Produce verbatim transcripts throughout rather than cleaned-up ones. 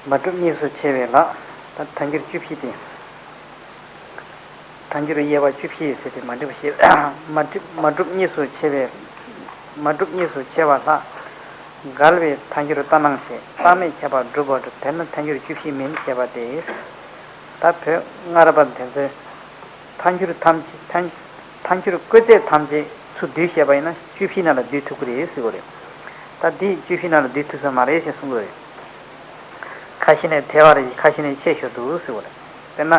མ་གྲུབ་གཉིས་སུ་ཕྱེ་བའི་ལྷག་ད་ཐལ་འགྱུར་བཅུ་བཞི་སྟེ། ཐལ་འགྱུར་དབྱེ་བ་བཅུ་བཞི་ཟེར་ཏེ་མ་གྲུབ་བཤད། མ་གྲུབ་མ་གྲུབ་གཉིས་སུ་ཕྱེ་བའི། མ་གྲུབ་གཉིས་སུ་ཕྱེ་བ་ལྷག་འགལ་བའི་ཐལ་འགྱུར་ལྟར་སྣང་བྱེད། རྟག་མེད་ཁྱབ་པ་སྒྲུབ་པར་འགྲུབ། དེས་ན་ཐལ་འགྱུར་བཅུ་བཞི་མིན་ཞེས་པ་སྟེ། ད་བོད་སྔ་རབས་པ་དེ་ཚོས་ཐལ་འགྱུར་ཐམས་ཅད་ཐལ་ཐལ་འགྱུར་བཀོད་ཚད་ཐམས་ཅད་ཚུར་བསྡུས་བཤད་པ་ཡིན་ན་བཅུ་བཞི་ནང་ལ་བསྡུས་ཐུབ་ཀྱི་རེད་ཟེར་གྱི་རེད། ད་འདི་བཅུ་བཞི་ནང་ལ་བསྡུས་ཐུབ་ས་མ་རེད་ཅེས་གསུང་གི་རེད། ཁ་ཤས་ནས་ཐལ་བ་རེད། ཁ་ཤས་ནས་ཆད་ཞོར་འདུག་ཟེར་གྱི་རེད། དཔེར་ན།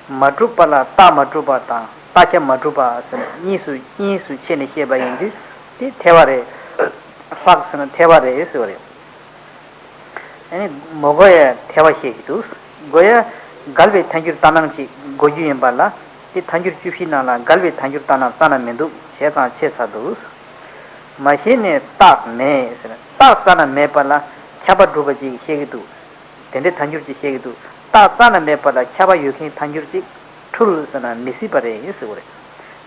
མ་གྲུབ་པ་ལ་རྟགས་མ་གྲུབ་པ་དང་རྟགས་ཁྱབ་མ་གྲུབ་པ་ཟེར་ནས་གཉིས་སུ་གཉིས་སུ་ཕྱེ་ནས་བཤད་པ་ཡིན་དུས་དེ་ཐལ་བ་རེད། ལྷག་ཟེར་ན་ཐལ་བ་རེད་ཟེར་གྱི་རེད། ཨ་ནི་མ་གོ་ཡ་ཐལ་བ་བཤད་ཀྱི་འདུག་གོ་ཡ་འགལ་བའི་ཐལ་འགྱུར་ལྟར་སྣང་ཅིག་གོ་རྒྱུ་ཡིན་པ་ལ། དེ་ཐལ་འགྱུར་བཅུ་བཞི་ནང་ལ་འགལ་བའི་ཐལ་འགྱུར་ལྟར་སྣང་རྩ་ན་མི་འདུག་བྱས་ཙང་ཕྱེ་ཚར་འདུག་མ་ཤེས་ནས་རྟགས་མེད་ཟེར། རྟགས་རྩ་ན་མེད་པ་ལ་ཁྱབ་པ་སྒྲུབ་པ་ཅིག་བཤད་ཀྱི་འདུག་དེ་འདྲའི་ཐལ་འགྱུར་ཅིག་བཤད་ཀྱི་འདུག་རྟགས་རྩ་ན་མེད་པ་ལ་ཁྱབ་པ་ཡོད་མཁན་ཐལ་འགྱུར་ཅིག་འཁྲུལ་ཟེར་ན་མི་སྲིད་པ་རེད་ཟེར་བ་རེད།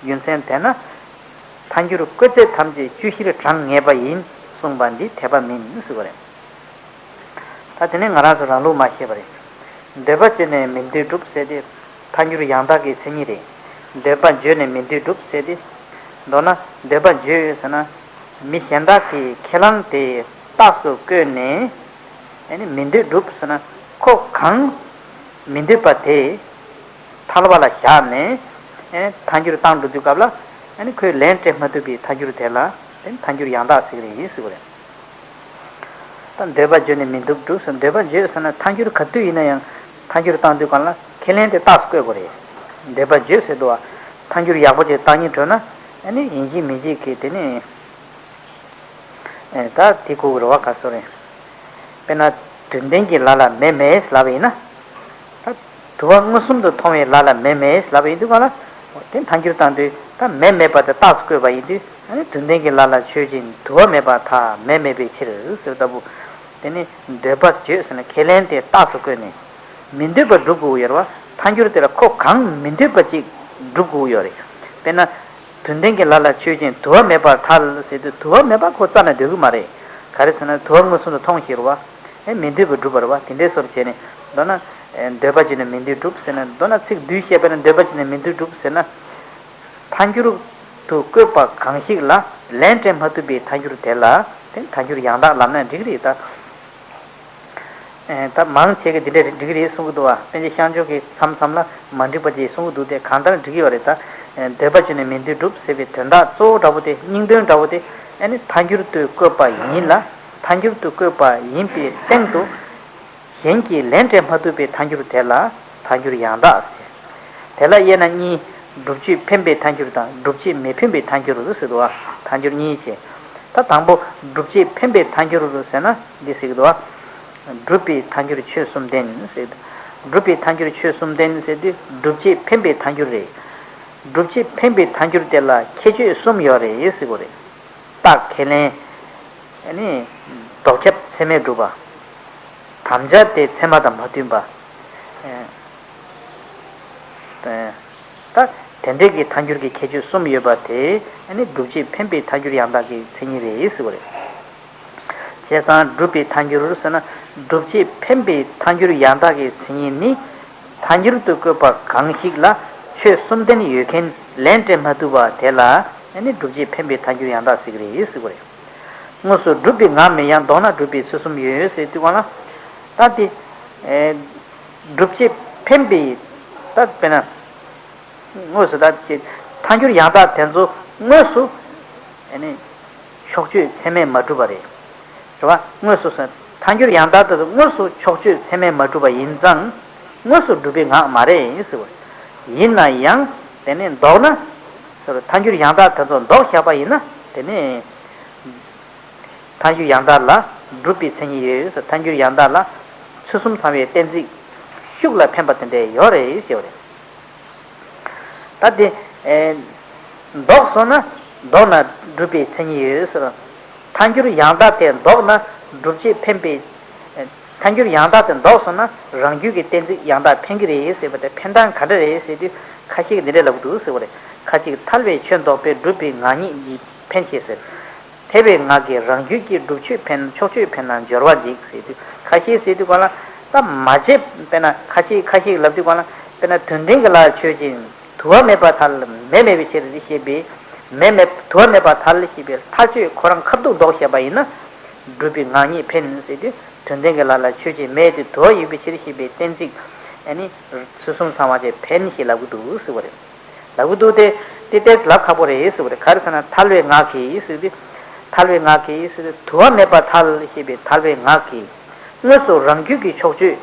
རྒྱུ་མཚན་དེས་ན། ཐལ་འགྱུར་བཀོད་ཚད་ཐམས་ཅད་བཅུ་བཞིར་གྲངས་ངེས་པ་ཡིན་གསུངས་པ་འདི་འཐད་པ་མིན་ཟེར་བ་རེད། ད་དེ་ནས་ང་རང་ཚོ་རང་ལུགས་མ་བཤད་པ་རེད། འདོད་པ་བརྗོད་ནས་མི་འདོད་སྒྲུབ་ཟེར་ཏེ། ཐལ་འགྱུར་ཡང་དག་གི་མཚན་ཉིད་རེད། འདོད་པ་བརྗོད་ནས་མི་འདོད་སྒྲུབ་ཟེར་ཏེ། མདོར་ན་འདོད་པ་བརྗོད་ཟེར་ན། མི་གཞན་དག་གིས་ཁས་བླངས་དེ་རྟགས་སུ་བཀོད་ནས། ཨ་ནི་མི་འདོད་སྒྲུབ་ཟེར་ན་ཁོ་གང་མི་འདོད་པ་དེ་ཐལ་བ་ལ་བཞག་ནས། ཨ་ནི་ཐལ་འགྱུར་བཏང་འགྲོ་དུས་སྐབས་ལ། ཨ་ནི་ཁོས་ལན་སྤྲད་མ་ཐུབ་པའི་ཐལ་འགྱུར་དེ་ལ་ཐལ་འགྱུར་ཡང་དག་ཟེར་གྱི་རེད་ཟེར་བ་རེད། ད་འདོད་པ་བརྗོད་ནས་མི་འདོད་སྒྲུབ་ཟེར། འདོད་པ་བརྗོད་ཟེར་ན་ཐལ་འགྱུར་ག་དུས་ཡིན་ན་ཡང་ཐལ་འགྱུར་བཏང་དུས་སྒང་ལ་ཁས་ལེན་དེ་རྟགས་སུ་བཀོད་དགོས་རེད། འདོད་པ་བརྗོད་ཟེར་འདུག་བ། ཐལ་འགྱུར་ཡག་པོ་ཅིག་བཏང་སྙིང་བྲོ་ན། ཨ་ནི་ཡིན་གཅིག་མིན་གཅིག་གིས་དེ་ནི། ཨེ། ད་དེ་གོ་གི་རེད་བ། ག་སོ་རེད། དཔེར་ན། དོན་ལྡན་གྱི་ལ་ལ་མེ་མེད་ལབ་པ་ཡིན་ན། ད་དུ་བ་མངོན་སུམ་དུ་མཐོང་བའི་ལ་ལ་མེ་མེད་ལབ་པ་ཡིན་དུས་སྒང་ལ། དེ་ཐལ་འགྱུར་བཏང་དུས་ད་མེ་མེད་པ་དེ་རྟགས་སུ་བཀོད་པ་ཡིན་དུས། ཨ་ནི་དོན་ལྡན་གྱི་ལ་ལ་ཆོས་ཅན། དུ་བ་མེད་པར་ཐལ། མེ་མེད་པའི་ཕྱིར་ཟེར་ལྟ་བུ། དེ་ནི་འདོད་པ་བརྗོད་ཟེར་ན་ཁས་ལེན་དེ་རྟགས་སུ་བཀོད་ནས། མི་འདོད་པ་སྒྲུབ་དགོས་ཡོད་རེད་བ། ཐལ་འགྱུར་དེ་ལ་ཁོ་གང་མི་འདོད་པ་ཅིག་སྒྲུབ་དགོས་ཡོད་རེད། དཔེར་ན། དོན་ལྡན་གྱི་ལ་ལ་ཆོས་ཅན། དུ་བ་མེད་པར་ཐལ་ཟེར་དུས་དུ་བ་མེད་པ་ཁོ་རྩ་ནས་འདོད་ཀྱི་མ་རེད། ག་རེ་ཟེར་ན་དུ་བ་མངོན་སུམ་དུ་མཐོང་ཞིག་རེད་བ། ཨེ། མི་འདོད་པ་སྒྲུབ་པ་རེད་བ། དེ་འདྲའི་བཟོ་འདྲ་བྱས་ནས་མདོར་ན། ཨེ། འདོད་པ་བརྗོད་ནས་མི་འདོད་སྒྲུབ་ཟེར་ན། མདོར་ན་ཚིག་བསྡུས་བཤད་པ་ན་འདོད་པ་བརྗོད་ནས་མི་འདོད་སྒྲུབ་ཟེར་ན། ཐལ་འགྱུར་དུ་བཀོད་པ་གང་ཞིག་ལ་ལན་སྤྲད་མ་ཐུབ་པའི་ཐལ་འགྱུར་དེ་ལ་དེ་ཐལ་འགྱུར་ཡང་དག་ལབ་ན་འགྲིག་རེད་ད། ཨེ། ད་མང་ཆེ་གིས་འདི་འདྲ་འགྲིག་གི་རེད་གསུང་གི་འདུག་བ། པཎ་ཆེན་ཤངས་ཆོས་ཀྱིས་མཚམས་མཚམས་ལ་མ་འགྲིག་པ་ཅིག་གསུང་གི་འདུག་སྟེ། གང་ལྟར་འགྲིག་གི་ཡོད་རེད་ད། ཨེ། འདོད་པ་བརྗོད་ནས་མི་འདོད་སྒྲུབ་ཟེར་བའི་དོན་དག་གཙོ་བོ་འདྲ་པོ་དེ། སྙིང་དོན་འདྲ་པོ་དེ། ཨ་ནི་ཐལ་འགྱུར་དུ་བཀོད་པ་ཡིན་ལ། ཐལ་འགྱུར་དུ་བཀོད་པ་ཡིན་པའི་སྟེང་དུ། གཞན་གྱིས་ལན་སྤྲད་མ་ཐུབ་པའི་ཐལ་འགྱུར་དེ་ལ་ཐལ་འགྱུར་ཡང་དག་ཟེར། དེ་ལ་དབྱེ་ན་གཉིས། སྒྲུབ་བྱེད་འཕེན་པའི་ཐལ་འགྱུར་དང་སྒྲུབ་བྱེད་མི་འཕེན་པའི་ཐལ་འགྱུར་ཟེར་འདུག་བ། ཐལ་འགྱུར་གཉིས་བྱས། ད་དང་པོ་སྒྲུབ་བྱེད་འཕེན་པའི་ཐལ་འགྱུར་ཟེར་ན་འདི་ཟེར་གྱི་འདུག་བ། སྒྲུབ་པའི་ཐལ་འགྱུར་ཆོས་གསུམ་ལྡན་ཟེར། སྒྲུབ་པའི་ཐལ་འགྱུར་ཆོས་གསུམ་ལྡན་ཟེར་དུས་སྒྲུབ་བྱེད་འཕེན་པའི་ཐལ་འགྱུར་རེད། སྒྲུབ་བྱེད་འཕེན་པའི་ཐལ་འགྱུར་དེ་ལ་ཁྱད་ཆོས་གསུམ་ཡོད་རེད་ཟེར་གྱི་རེད། རྟགས་ཁས་ལེན། ཨ་ནི། ལྡོག་ཁྱབ་ཚད་མས་གྲུབ་པ། དམ་བཅའ་དེ་ཚད་མ་དང་མ་མཐུན་པ། ཨེ། ད་དེ་འདྲའི་གི་ཐལ་འགྱུར་གྱི་ཁྱད་ཆོས་གསུམ་ཡོད་པ་དེ་ཨ་ནི་སྒྲུབ་བྱེད་འཕེན་པའི་ཐལ་འགྱུར་ཡང་དག་གི་མཚན་ཉིད་རེད་ཟེར་བ་རེད། བྱས་ཙང་སྒྲུབ་པའི་ཐལ་འགྱུར་ཟེར་ན། སྒྲུབ་བྱེད་འཕེན་པའི་ཐལ་འགྱུར་ཡང་དག་གི་མཚན་ཉིད་ནི། ཐལ་འགྱུར་དུ་བཀོད་པ་གང་ཞིག་ལ་ཆོས་གསུམ་ལྡན་ཡོད་མཁན་ལན་སྤྲད་མ་ཐུབ་པ་དེ་ལ་ཨ་ནི་སྒྲུབ་བྱེད་འཕེན་པའི་ཐལ་འགྱུར་ཡང་དག་ཟེར་གྱི་རེད་ཟེར་བ་རེད། དངོས་སུ་སྒྲུབ་པའི་ངག་མིན་ཡང་། ལྡོག་ན་སྒྲུབ་པའི་ཚུལ་གསུམ་ཡོད་ཟེར་དུས་སྒང་ལ། ད་དེ། ཨེ། སྒྲུབ་བྱེད་འཕེན་པའི། ད་དཔེར་ན། དངོས་སུ་ད་ཅེས། ཐལ་འགྱུར་ཡང་དག་དེ་ཚོ་དངོས་སུ། ཨ་ནི། ཕྱོགས་ཆོས་ཚད་མས་མ་གྲུབ་པ་རེད། རེད་བ། དངོས་སུ་ཟེར། ཐལ་འགྱུར་ཡང་དག་དེ་ཚོ་དངོས་སུ་ཕྱོགས་ཆོས་ཚད་མས་མ་གྲུབ་པ་ཡིན་ཙང་། དངོས་སུ་སྒྲུབ་པའི་ངག་མ་རེད་ཟེར་བ། ཡིན་ན་ཡང་དེ་ནས་ལྡོག་ན། ཟེར། ཐལ་འགྱུར་ཡང་དག་དེ་ཚོ་ལྡོག་བཞག་པ་ཡིན་ན་དེ་ནས། ཐལ་འགྱུར་ཡང་དག་ལ་སྒྲུབ་པའི་མཚན་ཉིད་ཡོད་ཟེར། ཐལ་འགྱུར་ཡང་དག་ལ་ཚུལ་གསུམ་ཚང་བའི་གཏན་ཚིགས་ཤུགས་ལ་འཕེན་པ་དེ་འདྲ་ཡོད་རེད་ཞེས་པ་རེད། ད་དེ། ཨེ། ལྡོག་སོང་ན་ལྡོག་ན་སྒྲུབ་པའི་མཚན་ཉིད་ཡོད་ཟེར། ཐལ་འགྱུར་ཡང་དག་དེ་ལྡོག་ན་སྒྲུབ་བྱེད་འཕེན་པའི། ཨེ། ཐལ་འགྱུར་ཡང་དག་དེ་ལྡོག་སོང་ན་རང་རྒྱུད་ཀྱི་གཏན་ཚིགས་ཡང་དག་འཕེན་གྱི་རེད་ཟེར་བ་དེ། འཕེན་སྟངས་ག་འདྲ་རེད་ཟེར་དུས་ཁ་ཤས་ཀྱིས་འདི་འདྲ་ལབ་ཀྱི་འདུག་ཟེར་བ་རེད། ཁ་ཅིག་ཐལ་བའི་ཆོས་ལྡོག་པས་སྒྲུབ་པའི་ངག་ཉིད་ཀྱིས་འཕེན་བྱེད་ཟེར། ཐལ་བའི་ངག་གིས་རང་རྒྱུད་ཀྱི་སྒྲུབ་ཆོས་འཕེན་ཕྱོགས་ཆོས་འཕེན་ན་འབྱོར་བ་འཇིག་ཟེར་དུས། ཁ་ཤས་ཟེར་དུས་སྒང་ལ། ད་མ་བྱས་དཔེར་ན་ཁ་ཅིག་ཁ་ཤས་ལབ་དུས་གང་ལ་དཔེར་ན་དོན་ལྡན་གྱི་ལ་ཆོས་ཅན། དུ་བ་མེད་པར་ཐལ། མེ་མེད་པའི་ཕྱིར་ཞེས་པའི། མེ་མེད་དུ་བ་མེད་པར་ཐལ་ཞེས་པའི་ཐལ་ཆོས་ཁོ་རང་ཁ་ཐུག་ལྡོག་བཤད་པ་ཡིན་ན། སྒྲུབ་པའི་ངག་ཉིད་འཕེན་ཟེར་དུས་དོན་ལྡན་གྱི་ལ་ལ་ཆོས་ཅན་མེ་དེ་དུ་བ་ཡོད་པའི་ཕྱིར་ཞེས་པའི་གཏན་ཚིགས། ཨ་ནི་ཚུལ་གསུམ་ཚང་བ་ཅན་འཕེན་ཞེས་ལབ་ཀྱི་འདུག་ཟེར་བ་རེད། ལབ་ཀྱི་འདུག་སྟེ། དེ་ཏོག་ཙམ་ལབ་ཁག་པོ་རེད་ཟེར་བ་རེད། ག་རེ་ཟེར་ན་ཐལ་བའི་ངག་གིས་ཟེར་དུས། ཐལ་བའི་ངག་གིས་ཟེར་དུས་དུ་བ་མེད་པར་ཐལ་ཞེས་པའི་ཐལ་བའི་ངག་གིས། དངོས་སུ་རང་རྒྱུད་ཀྱི་ཕྱོགས་ཆོས།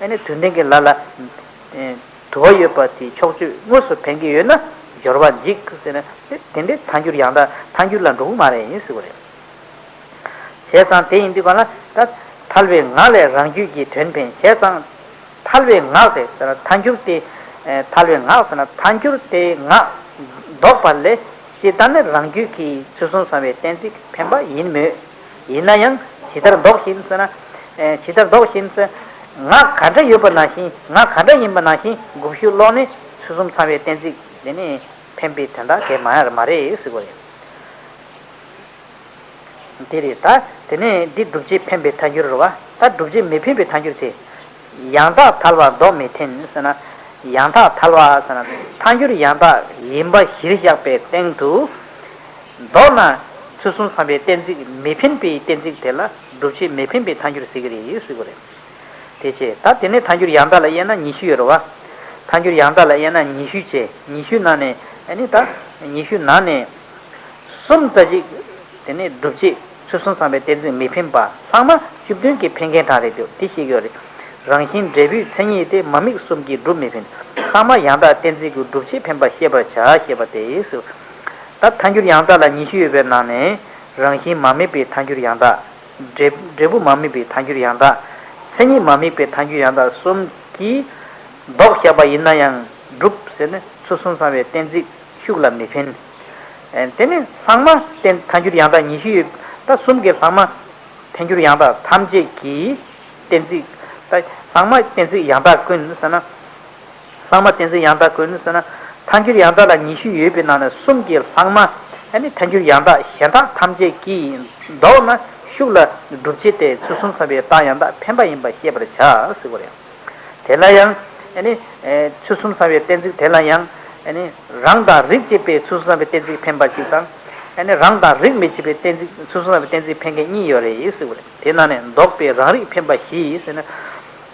ཨ་ནི་དོན་ལྡན་གྱི་ལ་ལ། ཨེ། དུ་བ་ཡོད་པ་དེའི་ཕྱོགས་ཆོས་དངོས་སུ་འཕེན་གྱི་ཡོད་ན་སྦྱོར་བ་འཇིག་ཟེར་ན། དེ་འདྲའི་ཐལ་འགྱུར་ཡང་དག་ཐལ་འགྱུར་ལ་འགྲོ་གི་མ་རེད་ཟེར་བ་རེད། བྱས་ཙང་དེ་ཡིན་དུས་གང་ལ་ད་ཐལ་བའི་ངག་ལས་རང་རྒྱུད་ཀྱི་དོན་འཕེན། བྱས་ཙང་ཐལ་བའི་ངག་ཟེར་ཟེར་ན་ཐལ་འགྱུར་དེ། ཨེ། ཐལ་བའི་ངག་ཟེར་ན་ཐལ་འགྱུར་དེའི་ངག་ལྡོག་པ་ལས་ཇི་ལྟར་ནི་རང་རྒྱུད་ཀྱི་ཚུལ་གསུམ་ཚང་བའི་གཏན་ཚིགས་འཕེན་པ་ཡིན་མོད། ཡིན་ན་ཡང་ཇི་ལྟར་ལྡོག་བཞིན་ཟེར་ན། ཨེ། ཇི་ལྟར་ལྡོག་བཞིན་ཟེར། ངག་ག་འདྲ་ཡོད་པ་ནང་བཞིན་ངག་ག་འདྲ་ཡིན་པ་ནང་བཞིན་དགུག་གཞུག་ཀློག་ནས་ཚུལ་གསུམ་ཚང་བའི་གཏན་ཚིགས་དེ་ནི་འཕེན་པའི་དོན་དག་དེ་མ་ཡང་མ་རེད་ཟེར་གོ་རེད། འདི་རེད་ད། དེ་ནས་འདི་སྒྲུབ་བྱེད་འཕེན་པའི་ཐལ་འགྱུར་རེད་བ། ད་སྒྲུབ་བྱེད་མི་འཕེན་པའི་ཐལ་འགྱུར་དེ། ཡང་དག་ཐལ་བ་ལྡོག་མི་འཐེན་ཟེར་ན། ཡང་དག་ཐལ་བ་ཟེར་ན། ཐལ་འགྱུར་ཡང་དག་ཡིན་པ་གཞིར་བཞག་པའི་སྟེང་དུ། ལྡོག་ན་ཚུལ་གསུམ་ཚང་བའི་གཏན་ཚིགས་མི་འཕེན་པའི་གཏན་ཚིགས་དེ་ལ་སྒྲུབ་བྱེད་མི་འཕེན་པའི་ཐལ་འགྱུར་ཟེར་གྱི་རེད་ཟེར་གྱི་རེད། དེ་བྱས་ད་དེ་ནས་ཐལ་འགྱུར་ཡང་དག་ལ་དབྱེ་ན་ཉི་ཤུ་ཡོད་རེད་བ། ཐལ་འགྱུར་ཡང་དག་ལ་དབྱེ་ན་ཉི་ཤུ་བྱས། ཉི་ཤུ་ནང་ནས་ཨ་ནི་ད་ཉི་ཤུ་ནང་ནས་གསུམ་རྩ་གཅིག་དེ་ནས་སྒྲུབ་བྱེད་ཚུལ་གསུམ་ཚང་བའི་གཏན་ཚིགས་མི་འཕེན་པ། ལྷག་མ་བཅུ་བདུན་གྱི་འཕེན་མཁན་གྲངས་རེད་འདུག་དེ་བཤད་ཀྱི་ཡོད་རེད། རང་བཞིན་འབྲས་བུའི་མཚན་ཉིད་དེ་མ་དམིགས་གསུམ་གྱིས་སྒྲུབ་མི་འཕེན། ལྷག་མ་ཡང་དག་གཏན་ཚིགས་ཀྱིས་སྒྲུབ་བྱེད་འཕེན་པ་ཤེས་པར་བྱ་ཞེས་པ་དེ་སོ། ད་ཐལ་འགྱུར་ཡང་དག་ལ་ཉི་ཤུ་ཡོད་པའི་ནང་ནས་རང་བཞིན་མ་དམིགས་པའི་ཐལ་འགྱུར་ཡང་དག་འབྲས་འབྲས་བུ་མ་དམིགས་པའི་ཐལ་འགྱུར་ཡང་དག་མཚན་ཉིད་མ་དམིགས་པའི་ཐལ་འགྱུར་ཡང་དག་གསུམ་གྱིས་ལྡོག་བཞག་པ་ཡིན་ན་ཡང་སྒྲུབ་ཟེར་ནས་ཚུལ་གསུམ་ཚང་བའི་གཏན་ཚིགས་ཤུགས་ལ་མི་འཕེན། ཨེ། དེ་ནི་ལྷག་མ་གཏན་ཐལ་འགྱུར་ཡང་དག་ཉི་ཤུ་ཡོད། ད་གསུམ་གྱི་ལྷག་མ་ཐལ་འགྱུར་ཡང་དག་ཐམས་ཅད་ཀྱི་གཏན་ཚིགས། ད་ལྷག་མ་གཏན་ཚིགས་ཡང་དག་ཀུན་ཟེར་ན། ལྷག་མ་གཏན་ཚིགས་ཡང་དག་ཀུན་ཟེར་ན། ཐལ་འགྱུར་ཡང་དག་ལ་ཉི་ཤུ་ཡོད་པའི་ནང་ནས་གསུམ་གྱི་ལྷག་མ་ཨ་ནི་ཐལ་འགྱུར་ཡང་དག་གཞན་དག་ཐམས་ཅད་ཀྱིས་ལྡོག་ན་ཤུགས་ལ་སྒྲུབ་བྱེད་དེ་ཚུལ་གསུམ་ཚང་བའི་རྟགས་ཡང་དག་འཕེན་པ་ཡིན་པ་ཤེས་པར་བྱ་ཟེར་བ་རེད། དེ་ལ་ཡང་ཨ་ནི་ཚུལ་གསུམ་ཚང་བའི་གཏན་ཚིགས་དེ་ལ་ཡང་ཨ་ནི་རང་དང་རིགས་གཅིག་པའི་ཚུལ་གསུམ་ཚང་བའི་གཏན་ཚིགས་འཕེན་པ་གཅིག་དང་། ཨ་ནི་རང་དང་རིགས་མི་གཅིག་པའི་གཏན་ཚིགས་ཚུལ་གསུམ་ཚང་བའི་གཏན་ཚིགས་འཕེན་མཁན་གཉིས་ཡོད་རེད་ཟེར་བ་རེད། དེ་ནང་ནས་ལྡོག་པའི་རང་རིགས་འཕེན་པ་བཞི་ཟེར་ན།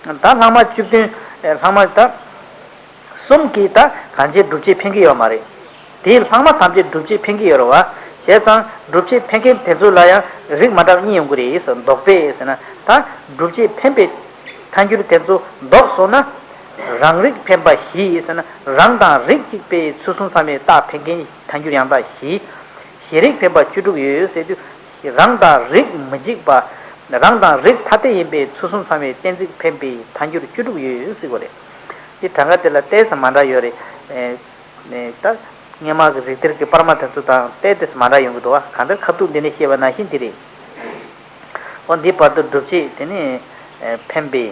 ད་ལྷག་མ་བཅུ་བདུན། ལྷག་མ་ད་གསུམ་གྱིས་ད་གང་བྱས་སྒྲུབ་བྱེད་འཕེན་གྱི་ཡོད་མ་རེད། དེའི་ལྷག་མ་ཐམས་ཅད་སྒྲུབ་བྱེད་འཕེན་གྱི་ཡོད་རེད་བ། བྱས་ཙང་སྒྲུབ་བྱེད་འཕེན་མཁན་དེ་ཚོ་ལ་ཡང་རིགས་མ་འདྲ་བ་གཉིས་ཡོང་གི་རེད་ཟེར། ལྡོག་པས་ཟེར་ན་ད་སྒྲུབ་བྱེད་འཕེན་པའི་ཐལ་འགྱུར་དེ་ཚོ་ལྡོག་སོང་ན། རང་རིགས་འཕེན་པ་བཞི་ཟེར་ན་རང་དང་རིགས་གཅིག་པའི་ཚུལ་གསུམ་ཚང་བའི་རྟགས་འཕེན་མཁན་ཐལ་འགྱུར་ཡང་དག་བཞི། གཞི་རིགས་འཕེན་པ་བཅུ་དྲུག་ཡོད་ཟེར་དུས། རང་དང་རིགས་མི་འཇིག་པ། རང་དང་རིགས་ཐ་དད་ཡིན་པའི་ཚུལ་གསུམ་ཚང་བའི་གཏན་ཚིགས་འཕེན་པའི་ཐལ་འགྱུར་བཅུ་དྲུག་ཡོད་ཟེར་གོ་རེད། དེ་གྲངས་ཀ་དེ་ལ་ཏོག་ཙམ་མ་འདྲ་ཡོད་རེད། ཨེ། ནས་ད་སྔོན་མ་གི་རིགས་གཏེར་གྱི་པར་མ་དེ་ཚོ་དང་ཏོག་ཙམ་མ་འདྲ་ཡོང་གི་འདུག་བ། གང་ལྟར་ཁ་ཐུག་འདི་ནས་བཤད་པ་ནང་བཞིན་འདི་རེད། འོ་འདི་བར་དུ་སྒྲུབ་བྱེད་དེ་ནི་འཕེན་པའི་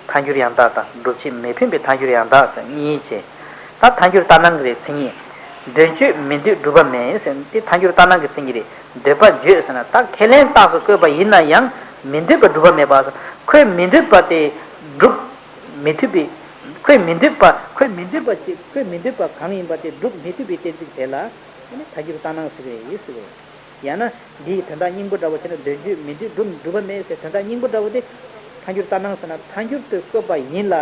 ཐལ་འགྱུར་ཡང་དག་དང་སྒྲུབ་བྱེད་མི་འཕེན་པའི་ཐལ་འགྱུར་ཡང་དག་ཟེར་གཉིས་བྱས། ད་ཐལ་འགྱུར་ལྟར་སྣང་གི་རེད་མཚན་ཉིད། འདོད་འཇོས་མི་འདོད་སྒྲུབ་པ་མེད་ཟེར་འདི་ཐལ་འགྱུར་ལྟར་སྣང་གི་མཚན་ཉིད་རེད། འདོད་པ་འཇོས་ཟེར་ན་ད་ཁས་ལེན་རྟགས་སུ་བཀོད་པ་ཡིན་ན་ཡང་མི་འདོད་པ་སྒྲུབ་པ་མེད་པ། ཁོས་མི་འདོད་པ་དེ་སྒྲུབ་མི་ཐུབ་པའི། ཁོས་མི་འདོད་པ་ཁོས་མི་འདོད་པ་ཅིག་ཁོས་མི་འདོད་པ་གང་ཡིན་པ་དེ་སྒྲུབ་མི་ཐུབ་པའི་གཏན་ཚིགས་དེ་ལ་ཐལ་འགྱུར་ལྟར་སྣང་ཟེར་གི་རེད་ཟེར་གི་རེད། ཡང་ན་འདིའི་དོན་དག་སྙིང་པོ་འདྲ་བོ་བྱས་ན་འདོད་འཇོས་མི་འདོད་སྒྲུབ་སྒྲུབ་པ་མེད་ཟེར་དོན་དག་སྙིང་པོ་འདྲ་བོ་དེ་ཐལ་འགྱུར་ལྟར་སྣང་ཟེར་ན་ཐལ་འགྱུར་དུ་བཀོད་པ་ཡིན་ལ།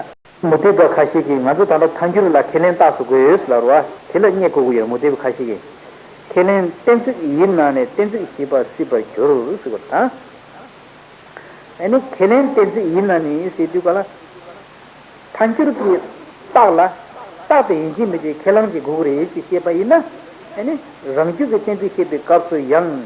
མུ་སྟེགས་པ་ཁ་ཤས་ཀྱིས་ང་ཚོ་ད་ལྟ་ཐལ་འགྱུར་ལ་ཁས་ལེན་རྟགས་སུ་བཀོད་ཡོད་ཟེར་ལབ་རེད་བ། དེ་ལ་བསྙད་དགོས་ཀྱི་ཡོད་རེད། མུ་སྟེགས་པ་ཁ་ཤས་ཀྱིས། ཁས་ལེན་གཏན་ཚིགས་ཡིན་ན་ནས་གཏན་ཚིགས་ཞེས་པ་སྲིད་པར་འགྱུར་ཟེར་བ་དང་། ཨ་ནི་ཁས་ལེན་གཏན་ཚིགས་ཡིན་ན་ནི་ཟེར་དུས་ག་ལ། ཐལ་འགྱུར་གྱི་རྟགས་ལ། རྟགས་དེ་ཡིན་གཅིག་མིན་གཅིག་ཁས་ལེན་གྱི་དགོས་ཀྱི་རེད་ཅེས་བཤད་པ་ཡིན་ན། ཨ་ནི་རང་རྒྱུད་ཀྱི་གཏན་ཚིགས་བཤད་པའི་སྐབས་སུ་ཡང་།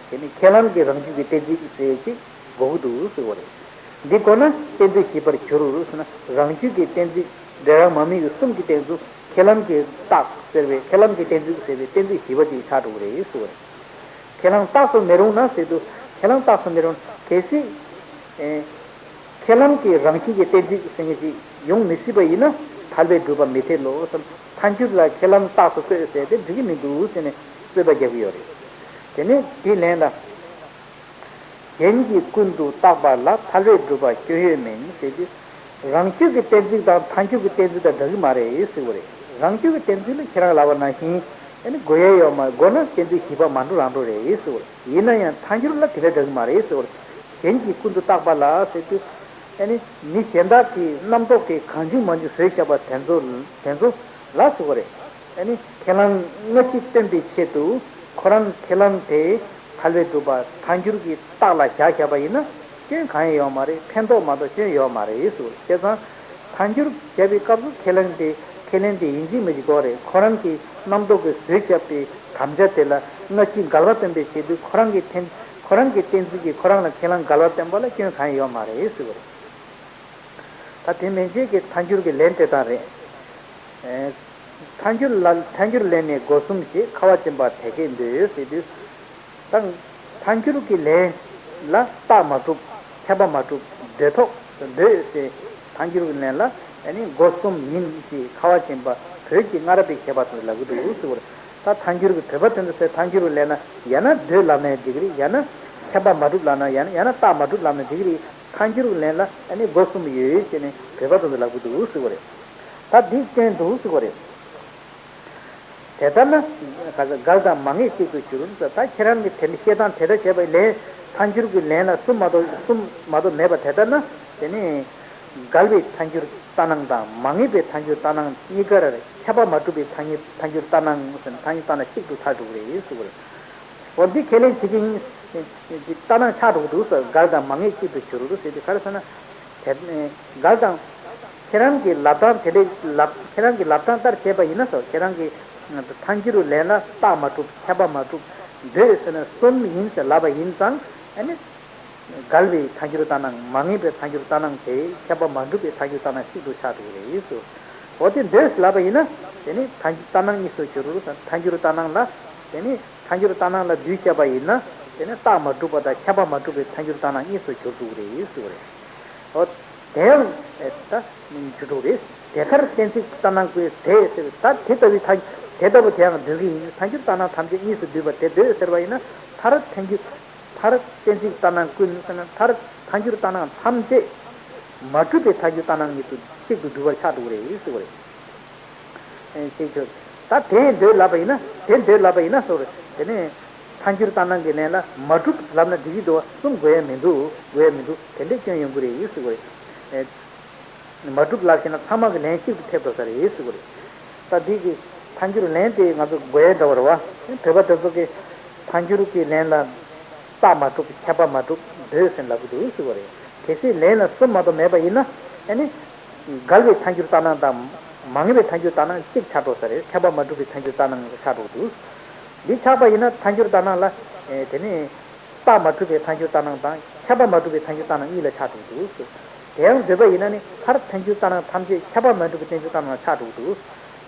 དེ་ནི་ཁས་ལེན་གྱི་རང་རྒྱུད་ཀྱི་གཏན་ཚིགས་ཟེར་ཅིག་དགོས་ཀྱི་འདུག་ཟེར་བ་རེད། འདི་གོ་ན་གཏན་ཚིགས་ཞེས་པར་འགྱུར་ཟེར་ན་རང་རྒྱུད་ཀྱི་གཏན་ཚིགས་འབྲེལ་བ་མ་དམིགས་པའི་གསུམ་གྱི་སྟེང་དུ་ཁས་ལེན་གྱི་རྟགས་ཟེར་བའི་ཁས་ལེན་གྱི་གཏན་ཚིགས་ཟེར་བའི་གཏན་ཚིགས་བཞི་པ་དེ་ཆགས་འགྲོ་གི་རེད་ཟེར་བ་རེད། ཁས་ལེན་རྟགས་སུ་མི་རུང་ན་ཟེར་དུས་ཁས་ལེན་རྟགས་སུ་མི་རུང་། གལ་སྲིད། ཨེ། ཁས་ལེན་གྱི་རང་བཞིན་གྱི་གཏན་ཚིགས་ཟེར་མཁན་ཞིག་ཡོང་མི་སྲིད་པ་ཡིན་ན་ཐལ་བས་སྒྲུབ་པ་མི་འཐད་ལོ་བསམ། ཐལ་འགྱུར་ལ་ཁས་ལེན་རྟགས་སུ་བཀོད་ཟེར་དེ་འགྲིག་གི་མི་འདུག་ཟེར་ནས་རྩོད་པ་རྒྱག་གི་ཡོད་རེད། དེ་ནས་དེའི་ལན་ལ། གཞན་གྱིས་ཀུན་ཏུ་བཏགས་པ་ལ། ཐལ་བས་བསྒྲུབས་པ་སྐྱོན་ཡོད་མིན་ཟེར་དུས། རང་རྒྱུད་ཀྱི་གཏན་ཚིགས་དང་ཐལ་འགྱུར་གྱི་གཏན་ཚིགས་དང་འདྲ་གི་མ་རེད་ཟེར་བ་རེད། རང་རྒྱུད་ཀྱི་གཏན་ཚིགས་ལ་ཁྱེད་རང་ལབ་པ་ནང་བཞིན་ཨ་ནི་དགོས་ཡས་ཡོད་མ་དགོས་ན་གཏན་ཚིགས་བཞི་པ་མ་འགྲོ་རང་འགྲོ་རེད་ཟེར་བ་རེད། ཡིན་ན་ཡང་ཐལ་འགྱུར་ལ་དེ་འདྲ་འདྲ་གི་མ་རེད་ཟེར་བ་རེད། གཞན་གྱིས་ཀུན་ཏུ་བཏགས་པ་ལ་ཟེར་དུས། ཨ་ནི་མི་གཞན་དག་གིས་རྣམ་རྟོག་གིས་གང་བྱུང་མང་བྱུང་བཟོས་བཞག་པ་དེ་ཚོ་དེ་ཚོ་ལ་ཟེར་བ་རེད། ཨ་ནི་ཁས་བླངས་སྔ་ཕྱི་སྟོན་པའི་ཆེད་དུ་ཁོ་རང་ཁས་བླངས་དེ་ཐལ་བས་བསྒྲུབས་པ་ཐལ་འགྱུར་གྱི་རྟགས་ལ་བཞག་བཞག་པ་ཡིན་ན་སྐྱོན་གང་ཡང་ཡོད་མ་རེད། ཕན་ཐོགས་མ་གཏོགས་སྐྱོན་ཡོད་མ་རེད་ཟེར། བྱས་ཙང་ཐལ་འགྱུར་བྱས་པའི་སྐབས་སུ་ཁས་བླངས་དེ་ཁས་ལེན་དེ་ཡིན་གཅིག་མིན་གཅིག་དགོས་རེད། ཁོ་རང་གི་རྣམ་རྟོག་གིས་བཟོས་བཞག་པའི་དམ་བཅའ་དེ་ལ་སྔ་ཕྱི་འགལ་བ་སྟོན་པའི་ཆེད་དུ་ཁོ་རང་གི་ཐལ་ཁོ་རང་གི་གཏན་ཚིགས་ཀྱིས་ཁོ་རང་ལ་ཁས་བླངས་འགལ་བ་སྟོན་པ་ལ་སྐྱོན་གང་ཡང་ཡོད་མ་རེད་ཟེར་བ་རེད། ད་དེ་མན་ཆད་ཀྱི་ཐལ་འགྱུར་གྱི་ལན་སྤྲད་སྟངས་རེད། ཨེ། ཐལ་འགྱུར་ལ་ཐལ་འགྱུར་ལན་ནི་སྒོ་གསུམ་ཞེས། ཁ་བ་ཅན་པ་དེ་སྐད་འདོད་ཟེར་དུས། ད་ཐལ་འགྱུར་གྱི་ལན་ལ་རྟགས་མ་གྲུབ། ཁྱབ་པ་མ་གྲུབ། འདོད་ཐོག་འདོད་ཟེར། ཐལ་འགྱུར་གྱི་ལན་ལ་ཨ་ནི་སྒོ་གསུམ་ཡིན་ཞེས་ཁ་བ་ཅན་པ་བོད་ཀྱི་སྔ་རབས་པའི་མཁས་པ་ཚོས་ལབ་ཀྱི་འདུག་ཟེར་བ་རེད། ད་ཐལ་འགྱུར་གྱི་བོད་པ་དེ་ཚོ་ཚོས་ཐལ་འགྱུར་གྱི་ལན་ལ་ཡང་ན་འདོད་ལབ་ན་འགྲིག་གི་རེད། ཡང་ན་ཁྱབ་པ་མ་གྲུབ་ལབ་ན་ཡང་ན་ཡང་ན་རྟགས་མ་གྲུབ་ལབ་ན་འགྲིག་གི་རེད། ཐལ་འགྱུར་གྱི་ལན་ལ་ཨ་ནི་སྒོ་གསུམ་ཡོད་ཅེས་ནས་བོད་པ་ཚོ་ཚོས་ལབ་ཀྱི་འདུག་ཟེར་བ་རེད། ད་འདི་སྐྱོན་འདུག་ཟེར་བ་རེད། དེ་ལྟར་ན། ག་ས་འགལ་དང་མ་ངེས་གཅིག་ཏུ་གྱུར་ཟེར། ད་ཁྱེད་རང་གིས་དེ་འདྲ་བཤད་སྟངས་དེ་འདྲ་བྱས་པ་ལན་ཐལ་འགྱུར་གྱི་ལན་ལ་གསུམ་མ་གཏོགས་གསུམ་མ་གཏོགས་མེད་པ་དེ་ལྟར་ན་དེ་ནི། འགལ་བའི་ཐལ་འགྱུར་ལྟར་སྣང་དང་མ་ངེས་པའི་ཐལ་འགྱུར་ལྟར་སྣང་གཉིས་ཀར་ཁྱབ་པ་མ་གྲུབ་པའི་ཐལ་འགྱུར་ཐལ་འགྱུར་ལྟར་སྣང་ཟེར་ན་ཐལ་འགྱུར་ལྟར་སྣང་གཅིག་ཏུ་ཆགས་འགྲོ་གི་རེད་ཟེར་བ་རེད། འོ་འདི་ཁས་ལེན་བྱེད་ཀྱི་ཡིན། ལྟར་སྣང་ཆགས་འགྲོ་གི་འདུག་ཟེར། འགལ་དང་མ་ངེས་གཅིག་ཏུ་གྱུར་ཟེར་དུས་ག་རེ་ཟེར་ན། དེ་འགལ་དང་། ཁྱེད་རང་གི་ལབ་སྟངས་དེ་འདྲའི་ལབ་ཁྱེད་རང་གི་ལབ་སྟངས་ལྟར་བྱས་པ་ཡིན་ན་ཟེར། ཁྱེད་རང་གི་ཐལ་འགྱུར་ལན་ལ་རྟགས་མ་གྲུབ། ཁྱབ་པ་མ་གྲུབ། འདོད་ཟེར་ན་གསུམ་ཡིན་ཟེར་ལབ་པ་ཡིན་ཙང་ཨ་ནི། འགལ་བའི་ཐལ་འགྱུར་ལྟར་སྣང་མ་ངེས་པའི་ཐལ་འགྱུར་ལྟར་སྣང་དེ་ཁྱབ་པ་མ་གྲུབ་པའི་ཐལ་འགྱུར་ལྟར་སྣང་གཅིག་ཏུ་ཆགས་འགྲོ་གི་རེད་ཟེར། འོ་དེ་འདོད་ཟེར་ལབ་པ་ཡིན་ན་དེ་ནི་ཐལ་འགྱུར་ལྟར་སྣང་གཉིས་སུ་གྱུར། ཐལ་འགྱུར་ལྟར་སྣང་ལ་དེ་ནི། ཐལ་འགྱུར་ལྟར་སྣང་ལ་བསྡུས་བྱས་པ་ཡིན་ན། དེ་ནི་རྟགས་མ་གྲུབ་པ་དང་ཁྱབ་པ་མ་གྲུབ་པའི་ཐལ་འགྱུར་ལྟར་སྣང་གཉིས་སུ་གྱུར་འགྲོ་གི་རེད་ཟེར་བ་རེད། འོ། དེ་ཡང་ཨེ་ད་གྱུར་འགྲོ་གི་རེད། དེ་ལྟར་གཏན་ཚིགས་ལྟར་སྣང་ཀུན་དེ་ཟེར་ད་དེ་ལྟ་བུའི་ཐལ་དེ་ལྟ་བུ་དེ་ཡང་འདོད་ཀྱི་ཡིན། ཐལ་འགྱུར་ལྟར་སྣང་ཐམས་ཅད་གཉིས་སུ་བསྡུས་པ་དེ་འདོད་ཟེར་བ་ཡིན་ན་མཐར་ཐལ་འགྱུར་མཐར་གཏན་ཚིགས་ལྟར་སྣང་ཀུན་ཟེར་ན་མཐར་ཐལ་འགྱུར་ལྟར་སྣང་ཐམས་ཅད་མ་གྲུབ་པའི་ཐལ་འགྱུར་ལྟར་སྣང་གཉིས་སུ་གཅིག་ཏུ་བསྡུ་བར་ཆགས་འགྲོ་གི་རེད་ཟེར་བ་རེད། ཅེས་བརྗོད། ད་དེ་འདོད་ལབ་པ་ཡིན་ན་དེ་འདོད་ལབ་པ་ཡིན་ན་ཟེར། དེ་ནས་ཐལ་འགྱུར་ལྟར་སྣང་གི་ལན་ལ་མ་གྲུབ་ལབ་ན་འགྲིག་གི་འདུག་བ། གསུམ་དགོས་ཡ་མི་འདུག་དགོས་ཡ་མི་འདུག་དེ་འདྲའི་སྐྱོན་ཡོང་གི་རེད་ཟེར་བ་རེད། མ་གྲུབ་ལབ་ཤེས་ན་ཚང་མ་གི་ལན་གཅིག་ཏུ་ཐེབས་འགྲོ་ས་རེད་ཟེར་བ་རེད། ད་འདི་གི་ཐལ་འགྱུར་ལན་དེ་ང་ཚོ་དགོས་ཡ་འདྲ་བ་རེད་བ། བོད་པ་དེ་ཚོ་གི་ཐལ་འགྱུར་གྱི་ལན་ལ་རྟགས་མ་གྲུབ་ཁྱབ་པ་མ་གྲུབ་འདོད་ཟེར་ལབ་གི་འདུག་ཟེར་བ་རེད། གལ་སྲིད་ལན་ལ་གསུམ་མ་གཏོགས་མེད་པ་ཡིན་ན་ཨ་ནི། འགལ་བའི་ཐལ་འགྱུར་ལྟར་སྣང་དང་མ་ངེས་པའི་ཐལ་འགྱུར་ལྟར་སྣང་གཅིག་ཆགས་འགྲོ་ས་རེད། ཁྱབ་པ་མ་གྲུབ་པའི་ཐལ་འགྱུར་ལྟར་སྣང་ཆགས་འགྲོ་གི་འདུག་འདི་ཆགས་པ་ཡིན་ན་ཐལ་འགྱུར་ལྟར་སྣང་ལ། ཨེ་དེ་ནི། རྟགས་མ་གྲུབ་པའི་ཐལ་འགྱུར་ལྟར་སྣང་དང་ཁྱབ་པ་མ་གྲུབ་པའི་ཐལ་འགྱུར་ལྟར་སྣང་གཉིས་ལ་ཆགས་འགྲོ་གི་འདུག་དེ་ཡང་འདོད་པ་ཡིན་ན་ནི་མཐར་ཐལ་འགྱུར་ལྟར་སྣང་ཐམས་ཅད་ཁྱབ་པ་མ་གྲུབ་པའི་བསྟན་བཅོས་ལྟར་སྣང་ལ་ཆགས་འགྲོ་གི་འདུག་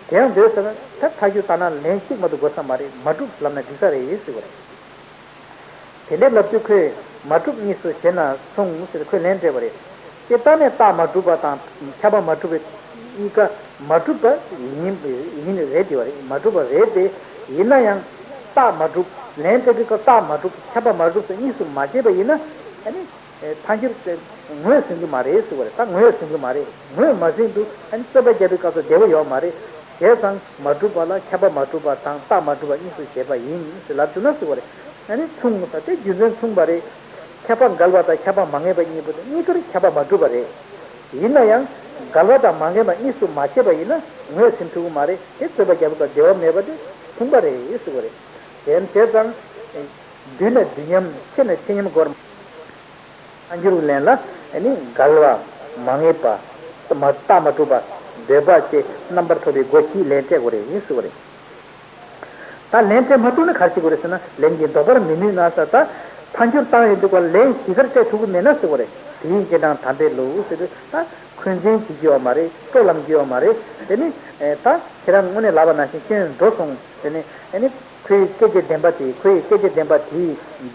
དེ་ཡང་འདོད་ཟེར་ན་མཐར་ཐལ་འགྱུར་ལྟར་སྣང་ལན་གཅིག་མ་གཏོགས་དགོས་ས་མ་རེད། མ་གྲུབ་ལབ་ན་འགྲིག་ས་རེད་ཟེར་བ་རེད། དེ་འདྲའི་ལབ་དུས་ཁོས་མ་གྲུབ་གཉིས་སུ་ཕྱེ་ན་མཚུངས་ཟེར་ཁོས་ལན་སྤྲད་པ་རེད། དེ་ལྟར་ན་རྟགས་མ་གྲུབ་པ་དང་ཁྱབ་པ་མ་གྲུབ་པའི་གཉིས་ཀ་མ་གྲུབ་པ་ཡིན་ཡིན་རེད་དེ་བ་རེད། མ་གྲུབ་པ་རེད་དེ། ཡིན་ན་ཡང་རྟགས་མ་གྲུབ་ལན་སྤྲད་དུས་ཀ་རྟགས་མ་གྲུབ་ཁྱབ་པ་མ་གྲུབ་ཟེར་གཉིས་སུ་མ་ཕྱེ་བ་ཡིན་ན་ཨ་ནི་ཐལ་འགྱུར་དེ་ངོས་ཟིན་གྱི་མ་རེད་ཟེར་བ་རེད། ད་ངོས་ཟིན་གྱི་མ་རེད། ངོས་མ་ཟིན་དུས་ཨ་ནི་རྩོད་པ་རྒྱག་པའི་སྐབས་སུ་བདེ་བོ་ཡོད་མ་རེད། བྱས་ཙང་མ་གྲུབ་པ་ལ་ཁྱབ་པ་མ་གྲུབ་པ་དང་རྟགས་མ་གྲུབ་པ་གཉིས་སུ་ཕྱེ་བ་ཡིན་ཟེར་ལབ་བཅུག་ན་ཟེར་བ་རེད། ཨ་ནི་མཚུངས་ས་དེ་རྒྱུ་མཚན་མཚུངས་པ་རེད། ཁྱབ་པ་འགལ་བ་དང་ཁྱབ་པ་མ་ངེས་པ་གཉིས་པོ་དེ་གཉིས་ཀར་ཁྱབ་པ་མ་གྲུབ་པ་རེད། ཡིན་ན་ཡང་འགལ་བ་དང་མ་ངེས་པ་གཉིས་སུ་མ་ཕྱེ་བ་ཡིན་ན་ངོས་ཟིན་ཐུབ་ཀྱི་མ་རེད། དེ་རྩོད་པ་རྒྱག་པའི་སྐབས་བདེ་བ་མེད་པ་དེ་མཚུངས་པ་རེད་ཟེར་བ་རེད། དེ་བྱས་ཙང་། བསྡུས་ན་བསྡུས་མཉམ་ཕྱེ་ན་ཕྱེ་མཉམ་སྐོར། ཐལ་འགྱུར་ལན་ལ་ནི་འགལ་བ་མ་ངེས་པ་མ་རྟགས་མ་གྲུབ་པ་འདོད་པ་བཅས་རྣམ་པར་ཐོབ་པའི་སྒོ་བཞིས་ལན་སྤྲད་དགོས་རེད་ཟེར་བ་རེད། ད་ལན་སྤྲད་མ་ཐུབ་ན་ག་རེ་བྱེད་དགོས་རེད་ཟེར་ན་ལན་གྱི་ལྡོག་པར་མི་ནུས་ན་ཟེར། ད་ཐལ་འགྱུར་བཏང་ཡོང་དུས་ཀ་ལན་གཞི་གར་སྤྲད་ཐུབ་ཀྱི་མེད་ན་ཟེར་བ་རེད། དེའི་རྗེས་འབྲང་དམ་པའི་ལུགས་ཟེར་དུས་ད་འཁོན་འཛིན་བྱེད་རྒྱུ་ཡོད་མ་རེད། སྤྲོ་ལངས་རྒྱུ་ཡོད་མ་རེད། དེ་ནི་ད་ཁྱེད་རང་དངོས་གནས་ལབ་པ་ནང་བཞིན་སྐྱོན་འགྲོ་སོང་དེ་ནི་ཨ་ནི། ཁོའི་སྐད་ཆ་བདེན་པ་དེ་ཁོའི་སྐད་ཆ་བདེན་པ་དེའི་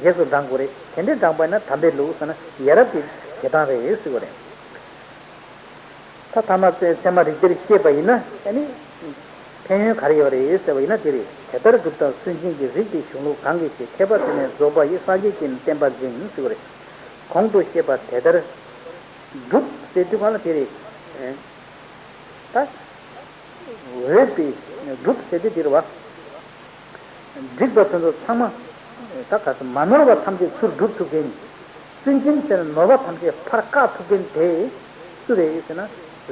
རྗེས་སུ་འབྲང་དགོས་རེད། དེ་འདྲའི་འབྲང་པ་ཡིན་ན་དམ་པའི་ལུགས་ཟེར་ན་ཡ་རབས་ཀྱི་བྱེད་སྟངས་རེད་ཟེར་བ་རེད། ད་ཐ་མ་ཚད་ཚད་མ་རིགས་གཏེར་བཤད་པ་ཡིན་ན་ཨ་ནི་ཕན་ཡོན་ག་རེ་ཡོད་རེད་ཟེར་བ་ཡིན་ན་དེ་རེད། དེ་ལྟར་སྒྲུབ་དང་སུན་འབྱིན་གྱི་རིགས་ཀྱི་གཞུང་ལུགས་གང་གིས་ཤེས། མཁས་པ་དེ་ནི་རྫོགས་པ་ཡི་སངས་རྒྱས་ཀྱི་བསྟན་པ་འཛིན་ཟེར་བ་རེད། གོང་དུ་བཤད་པ་དེ་ལྟར་སྒྲུབ་ཟེར་དུས་གང་ལ་དེ་རེད། ད་འོས་པའི་སྒྲུབ་ཟེར་དུས་དེ་རེད་བ། སྒྲིག་པ་དེ་ཚོ་ཚང་མ་ད་ག་ཚོད་མ་ནོར་བ་ཐམས་ཅད་ཚུར་སྒྲུབ་ཐུབ་མཁན། སུན་འབྱིན་ཟེར་ན་ནོར་བ་ཐམས་ཅད་ཕར་བཀག་ཐུབ་མཁན་དེ་སུ་རེད་ཟེར་ན།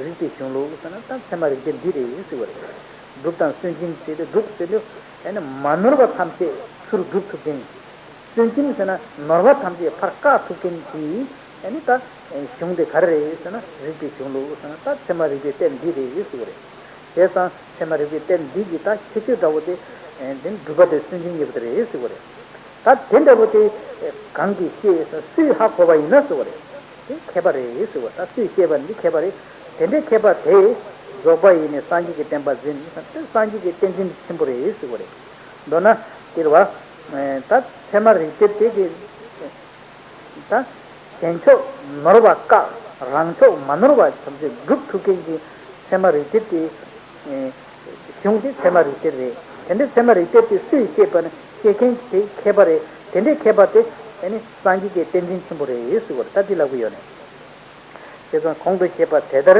རིགས་པའི་གཞུང་ལུགས་ཟེར་ན་ད་ཚད་མ་རིགས་གཏེར་འདི་རེད་ཟེར་བ་རེད། སྒྲུབ་དང་སུན་འབྱིན་ཟེར་དུས་སྒྲུབ་ཟེར་དུས་ཨ་ནི་མ་ནོར་བ་ཐམས་ཅད་ཚུར་སྒྲུབ་ཐུབ་མཁན། སུན་འབྱིན་ཟེར་ན་ནོར་བ་ཐམས་ཅད་ཕར་བཀག་ཐུབ་མཁན་གྱི་ཨ་ནི་ད་གཞུང་དེ་ག་རེ་རེད་ཟེར་ན་རིགས་པའི་གཞུང་ལུགས་ཟེར་ན་ད་ཚད་མ་རིགས་པའི་གཏེར་འདི་རེད་ཟེར་བ་རེད། བྱས་ཙང་ཚད་མ་རིགས་པའི་གཏེར་འདི་གི་ད་ཁྱད་ཆོས་འདྲ་བོ་དེ་འདི་སྒྲུབ་པ་དེ་སུན་འབྱིན་ཡོད་པ་དེ་རེད་ཟེར་བ་རེད། ད་དེ་འདྲ་བོ་དེ་གང་གིས་ཤེས་ཟེར་སུས་ཧ་གོ་བ་ཡིན་ན་ཟེར་བ་རེད། དེ་མཁས་པ་རེད་ཟེར་བ། ད་སུས་ཤེས་པ་འདི་མཁས་པ་རེད། དེ་འདྲའི་མཁས་པ་དེས་རྫོགས་པ་ཡི་ནི་སངས་རྒྱས་ཀྱི་བསྟན་པ་འཛིན་ཟེར་དེ་སངས་རྒྱས་ཀྱི་བསྟན་འཛིན་ཆེན་པོ་རེད་ཟེར་བ་རེད། མདོར་ན་དེ་རེད་བ། ད་ཚད་མ་རིགས་གཏེར་དེ་གི་ད་གཞན་ཕྱོགས་ནོར་བ་བཀག་རང་ཕྱོགས་མ་ནོར་བ་ཐམས་ཅད་སྒྲུབ་ཐུབ་མཁན་གྱི་ཚད་མ་རིགས་གཏེར་དེ། གཞུང་དེ་ཚད་མ་རིགས་གཏེར་རེད། དེ་འདྲའི་ཚད་མ་རིགས་གཏེར་དེ་སུས་ཤེས་པ་ནི་ཤེས་མཁན་དེ་མཁས་པ་རེད། དེ་འདྲའི་མཁས་པ་དེ་ཨ་ནི་སངས་རྒྱས་ཀྱི་བསྟན་འཛིན་ཆེན་པོ་རེད་ཟེར་བ་རེད། ད་འདི་ལབ་གི་ཡོད་ནས། དེ་ཙང་གོང་དུ་བཤད་པ་དེ་ལྟར་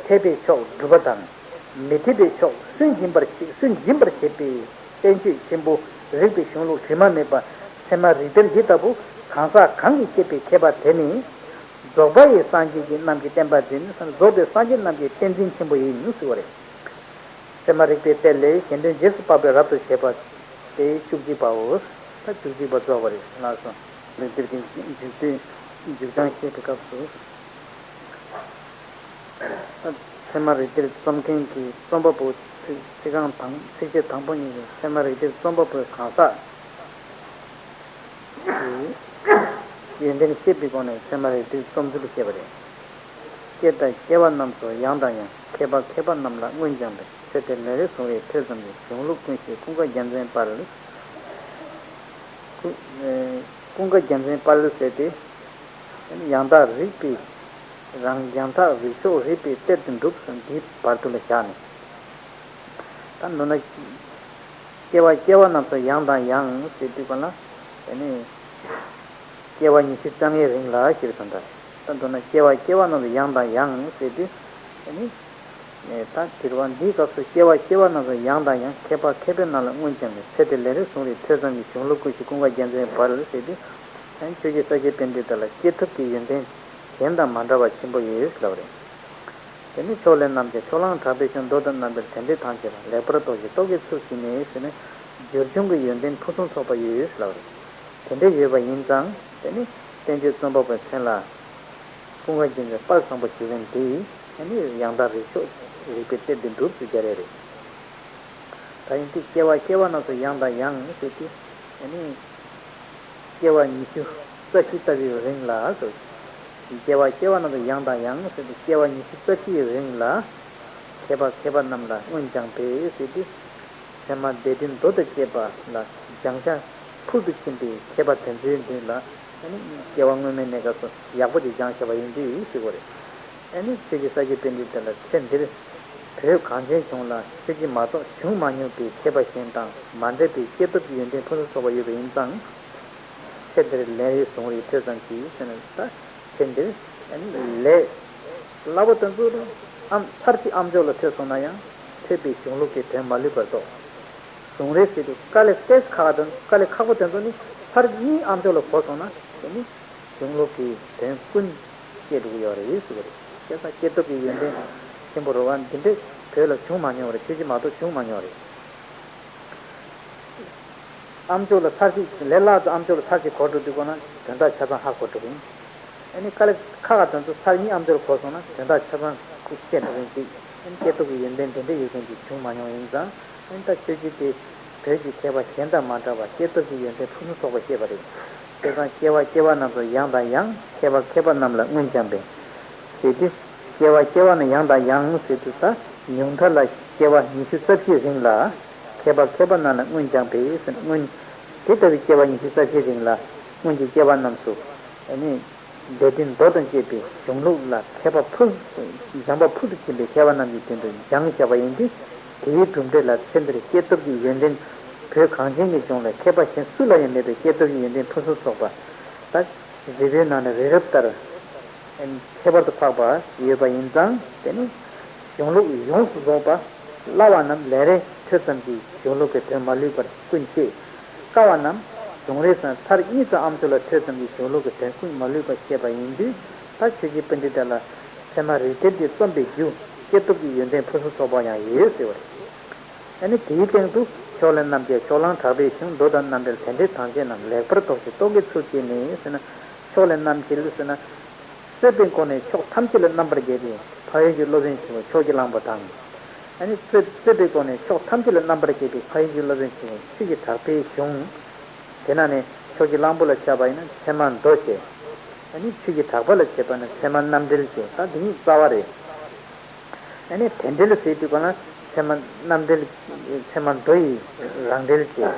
འཐད་པའི་ཕྱོགས་སྒྲུབ་པ་དང་། མི་འཐད་པའི་ཕྱོགས་སུན་འབྱིན་པར་བྱེད་སུན་འབྱིན་པར་བྱེད་པའི་བསྟན་བཅོས་ཆེན་པོ་རིགས་པའི་གཞུང་ལུགས་དྲི་མ་མེད་པ་ཚད་མ་རིགས་གཏེར་འདི་ལྟ་བུ་གང་ཟག་གང་གིས་ཤེས་པའི་མཁས་པ་དེ་ནི། རྫོགས་པ་ཡི་སངས་རྒྱས་ཀྱི་རྣམས་ཀྱི་བསྟན་པ་འཛིན། རྫོགས་པའི་སངས་རྒྱས་རྣམས་ཀྱི་བསྟན་འཛིན་ཆེན་པོ་ཡིན་ཟེར་བ་རེད། ཚད་མ་རིགས་པའི་གཏེར་ལས་གཞན་དོན་རྗེས་སུ་དཔག་པའི་རབ་ཏུ་བྱེད་པ་སྟེ་བཅུ་གཅིག་པའོ། ད་བཅུ་གཅིག་པ་རྫོགས་པ་རེད་ལགས་སོ། རིགས་གཏེར་གྱི་མཇུག་སྡུད་མཇུག་བྱང་བཤད་པའི་སྐབས་སུ། ད་ཚད་མ་རིགས་གཏེར་རྩོམ་མཁན་གྱི་རྩོམ་པ་པོ་ཚིག་ཚིག་རྐང་དང་ཚིགས་བཅད་དང་པོ་གཉིས་ཀྱི་ཚད་མ་རིགས་གཏེར་རྩོམ་པ་པོའི་གང་ཟག་གི་ཡོན་ཏན་ཤེས་པའི་སྒོ་ནས་ཚད་མ་རིགས་གཏེར་རྩོམ་ཚུལ་བཤད་པ་རེད། སྐྱེ་དང་སྐྱེ་བ་རྣམས་སུ་ཡང་དང་ཡང་། མཁས་པ་མཁས་པ་རྣམས་ལ་མངོན་སྦྱངས་པའི། ཚེ་འདིར་ལན་རེ་བཟུང་བའི་ཐོས་བསམ་གྱིས། གཞུང་ལུགས་ཀུན་ཤེས་ཀུན་དགའ་རྒྱལ་མཚན་དཔལ། ཀུན་ཀུན་དགའ་རྒྱལ་མཚན་དཔལ་ཟེར་ཏེ། ཡང་དག་རིགས་པའི་རང་ཡང་དག་རིགས་མཆོག་རིགས་པའི་གཏེར་དུ་གྲུབ་ཟིན་འདིའི་བར་དུ་ལ་བཞག་ནས། ད་མདོར་ན། སྐྱེ་བ་སྐྱེ་བ་རྣམས་སུ་ཡང་དང་ཡང་ཟེར་དུས་ག་ལ། དེ་ནི། སྐྱེ་བ་ཉི་ཤུ་རྩ་ལྔའི་རིང་ལ་ཞེས་པའི་དོན་དག་ད་མདོར་ན་སྐྱེ་བ་སྐྱེ་བ་རྣམས་སུ་ཡང་དང་ཡང་ཟེར་དུས། དེ་ནི། ད་དེར་བ་འདིའི་སྐབས་སུ་སྐྱེ་བ་སྐྱེ་བ་རྣམས་སུ་ཡང་དང་ཡང་མཁས་པ་མཁས་པའི་རྣམས་ལ་མངོན་སྦྱངས་ནས་ཚེ་འདིར་ལན་རེ་བཟུང་བའི་ཐོས་བསམ་གྱིས། གཞུང་ལུགས་ཀུན་ཤེས་ཀུན་དགའ་རྒྱལ་མཚན་དཔལ་ཟེར་དུས། ཡང་ཆོས་རྗེ་ས་སྐྱའི་པཎྜི་ཏ་ལ་སྐྱེས་ཐོབ་ཀྱི་ཡོན་ཏན་གཞན་དང་མ་འདྲ་བ་ཆེན་པོ་ཡོད་ལབ་རེད། དེ་ནི་ཕྱོགས་ལས་རྣམ་རྒྱལ་ཕྱོགས་གླང་གྲགས་པའི་ཞོན། མདོ་ལྟར་རྣམ་པའི་དོན་འགྲེལ་ཐམས་ཅད་ལ། ལེགས་པར་རྟོགས་ཤིང་རྟོག་གེའི་ཚུལ་བཞིན་ནི་ཟེར་ནས་སྦྱོར་བྱུང་གི་ཡོན་ཏན་ཕུན་སུམ་ཚོགས་པ་ཡོད་ལབ་རེད། དེ་འདྲ་ཡོད་པ་ཡིན་ཙང་དེ་ནི་བསྟན་བཅོས་རྩོམ་པ་པོའི་མཚན་ལ་ཀུན་དགའ་རྒྱལ་མཚན་དཔལ་བཟང་པོ་ཞུ་མཁན་འདི་ཨ་ནི་ཡང་དག་རིགས་མཆོག་རིགས་པའི་གཏེར་འདི་འགྲུབ་ཚུལ་རྒྱ་རེ་རེད། ད་ཡིན་དུས་སྐྱེ་བ་སྐྱེ་བ་རྣམས་སུ་ཡང་དང་ཡང་ཟེར་དུས་ཨ་ནི། སྐྱེ་བ་ཉི་ཤུ་རྩ་བཞི་ལྟ་བུའི་རིང་ལ་སོ། སྐྱེ་བ་སྐྱེ་བ་རྣམས་སུ་ཡང་དང་ཡང་ཟེར་ཏེ་སྐྱེ་བ་ཉི་ཤུ་རྩ་བཞིའི་རིང་ལ། མཁས་པ་མཁས་པ་རྣམས་ལ་མངོན་སྦྱངས་པས་ཟེར་ཏེ། ཚད་མ་སྡེ་བདུན་མདོ་དང་བཅས་པ་ལ་སྦྱང་བྱ་ཕུལ་དུ་ཕྱིན་པའི་མཁས་པ་དེ་ཚོའི་མདུན་ལ་ཨ་ནི་སྐྱེ་བ་སྔོན་མའི་གནས་སྐབས་སུ་ཡག་པོ་ཅིག་སྦྱངས་བྱས་པ་ཡིན་དུས་ཟེར་དགོས་རེད། ཨ་ནི་ཆོས་རྗེ་ས་སྐྱའི་པཎྜི་ཏ་ལ་ཚེ་འདིར་བོད་གངས་ཅན་ལྗོངས་ལ་ཆོས་བརྒྱུད་མ་གཏོགས་བྱུང་མ་མྱོང་པའི་མཁས་པ་གཞན་དང་མ་འདྲ་བའི་སྐྱེས་ཐོབ་ཀྱི་ཡོན་ཏན་ཕུན་སུམ་ཚོགས་པ་ཡོད་པ་ཡིན་ཙང་། ཚེ་འདིར་ལན་རེ་བཟུང་བའི་ཐོས་བསམ་གྱིས་ཟེར་ནས་ད་ཚེ་འདིར་ཨ་ནི་ལས་སླ་པོ་དེ་ཚོ་ཨམ་ཚར་གཅིག་ཨམ་ཅོག་ལ་ཐོས་སོང་ན་ཡང་ཐོས་པའི་གཞུང་ལུགས་ཀྱི་དོན་མ་ལུས་པར་རྟོགས། ཟུང་རེ་ཟེར་དུས་དཀའ་ལས་ཏོག་ཙམ་ཁག་དང་དཀའ་ལས་ཁག་པོ་དེ་ཚོ་ནི་ཚར་གཉིས་ཨམ་ཅོག་ལ་གོ་སོང་ན་དེ་ནི་གཞུང་ལུགས་ཀྱི་དོན་ཀུན་ཤེས་འགྲོ་གི་ཡོད་རེད་ཟེར་བ་རེད། བྱས་ཙང་སྐྱེས་ཐོབ་ཀྱི་ཡོན་ཏན་ཆེན་པོ་རེད་བ། འདི་འདྲ་བོད་ལ་བྱུང་མ་མྱོང་བ་རེད། ཆོས་བརྒྱུད་མ་གཏོགས་བྱུང་མ་མྱོང་བ་རེད། ཨམ་ཅོག་ལ་ཚར་གཅིག་ལས་སླ་ཙམ་ཨམ་ཅོག་ལ་ཚར་གཅིག་གོ་འགྲོ་དུས་གོ་ན་དོན་དག་ཆ་ཚང་ཧ་གོ་འགྲོ་གི་ཡིན། ཨ་ནི་དཀའ་ལས་ཁག་ཁག་དེ་ཚོ་ཚར་གཉིས་ཨམ་ཅོག་ལ་གོ་སོང་ན་དོན་དག་ཆ་ཚང་ཤེས་འགྲོ་གི་ཡིན་གཅིག་ཨ་ནི་སྐྱེས་ཐོབ་ཀྱི་ཡོན་ཏན་དེ་འདྲ་ཡོད་མཁན་ཅིག་བྱུང་མ་མྱོང་ཡིན་ཙང་། ཨ་ནི་ད་ཆོས་བརྒྱུད་དེ་བོད་ཀྱི་མཁས་པ་གཞན་དང་མ་འདྲ་བར་སྐྱེས་ཐོབ་ཀྱི་ཡོན་ཏན་ཕུན་སུམ་ཚོགས་པ་བཤད་པ་རེད། བྱས་ཙང་སྐྱེ་བ་སྐྱེ་བ་རྣམས་སུ་ཡང་དང་ཡང་མཁས་པ་མཁས་པ་རྣམས་ལ་མངོན་སྦྱངས་པས། ཟེར་དུས། སྐྱེ་བ་སྐྱེ་བ་ནི་ཡང་དང་ཡང་ཟེར་དུས་ད་ཉུང་མཐའ་ལ་སྐྱེ་བ་ཉི་ཤུ་རྩ་བཞིའི་རིང་ལ་མཁས་པ་མཁས་པ་རྣམས་ལ་མངོན་སྦྱངས་པས་ཟེར་ན་སྔོན། དེ་ལྟ་བུའི་སྐྱེ་བ་ཉི་ཤུ་རྩ་བཞིའི་རིང་ལ་སྔོན་གྱི་སྐྱེ་བ་རྣམས་སུ་ཨ་ནི་སྡེ་བདུན་མདོ་དང་བཅས་པའི་གཞུང་ལུགས་ལ་མཁས་པ་ཕུལ་སྦྱངས་པ་ཕུལ་དུ་ཕྱིན་པའི་མཁས་པ་རྣམས་ཀྱི་མདུན་དུ་སྦྱངས་བཞག་པ་ཡིན་ཏེ། དེའི་གྲུབ་འབྲས་ལ་ཚེ་འདིར་སྐྱེས་ཐོབ་ཀྱི་ཡོན་ཏན་བོད་གངས་ཅན་གྱི་ལྗོངས་ལ་མཁས་པ་གཞན་སུ་ལ་ཡང་མེད་པའི་སྐྱེས་ཐོབ་ཀྱི་ཡོན་ཏན་ཕུན་སུམ་ཚོགས་པ་དང་། རིལ་བུའི་ནང་ནས་རི་རབ་ལྟར་ཁྱད་པར་དུ་འཕགས་པ་ཡོད་པ་ཡིན་ཙང་། དེ་ནི་གཞུང་ལུགས་ཡོངས་སུ་རྫོགས་པ། སླ་བ་རྣམས་ལན་རེ་ཐོས་ཙམ་གྱིས་གཞུང་ལུགས་ཀྱི་དོན་མ་ལུས་པར་ཀུན་ཤེས། དཀའ་བ་རྣམས་གཞུང་རེ་ཙམ་ཚར་གཉིས་ཙམ་ཨ་མཆོག་ལ་ཐོས་ཙམ་གྱིས་གཞུང་ལུགས་ཀྱི་དོན་ཀུན་མ་ལུས་པར་ཤེས་པ་ཡིན་དུས། ད་ཆོས་རྗེ་པཎྜི་ཏ་ལ་ཚད་མ་རིགས་གཏེར་འདི་རྩོམ་པའི་རྒྱུ་སྐྱེས་ཐོབ་ཀྱི་ཡོན་ཏན་ཕུན་སུམ་ཚོགས་པ་ཡང་ཡོད་ཟེར་བ་རེད། ཨ་ནི་དེའི་སྟེང་དུ་ཕྱོགས་ལས་རྣམ་རྒྱལ་ཕྱོགས་གླང་གྲགས་པའི་གཞུང་མདོ་དང་རྣམ་འགྲེལ་དེ་འདྲའི་ཐམས་ཅད་རྣམས་ལེགས་པར་རྟོགས་ཤིང་རྟོག་གེའི་ཚུལ་བྱས་ནས་ཟེར་ན། ཕྱོགས་ལས་རྣམ་རྒྱལ་ཟེར་ན། རྩོད་པའི་སྒོ་ནས་ཕྱོགས་ཐམས་ཅད་ལ་རྣམ་པར་རྒྱལ་བའི་འཕགས་ཡུལ་གྱི་སློབ་དཔོན་ཆེན་པོ་ཕྱོགས་ཀྱི་གླང་པོ་དང་། ཨ་ནི་རྩོད་རྩོད་པའི་སྒོ་ནས་ཕྱོགས་ཐམས་ཅད་ལ་རྣམ་པར་རྒྱལ་བའི་འཕགས་ཡུལ་གྱི་སློབ་དཔོན་ཆེན་པོ་ཆོས་ཀྱི་གྲགས་པའི་གཞུང་། དེ་ནང་ནས་ཕྱོགས་ཀྱི་གླང་པོ་ལ་བྱས་པ་ཡིན་ན་ཚད་མ་མདོ་བྱས། ཨ་ནི་ཆོས་ཀྱི་གྲགས་པ་ལ་བྱས་པ་ན་ཚད་མ་རྣམ་འགྲེལ་བྱས། ད་འདི་གཉིས་རྩ་བ་རེད། ཨ་ནི་དེ་འགྲེལ་ཟེར་དུས་ག་ལ་ཚད་མ་རྣམ་འགྲེལ། ཚད་མ་མདོ་ཡི་རང་འགྲེལ་བྱས།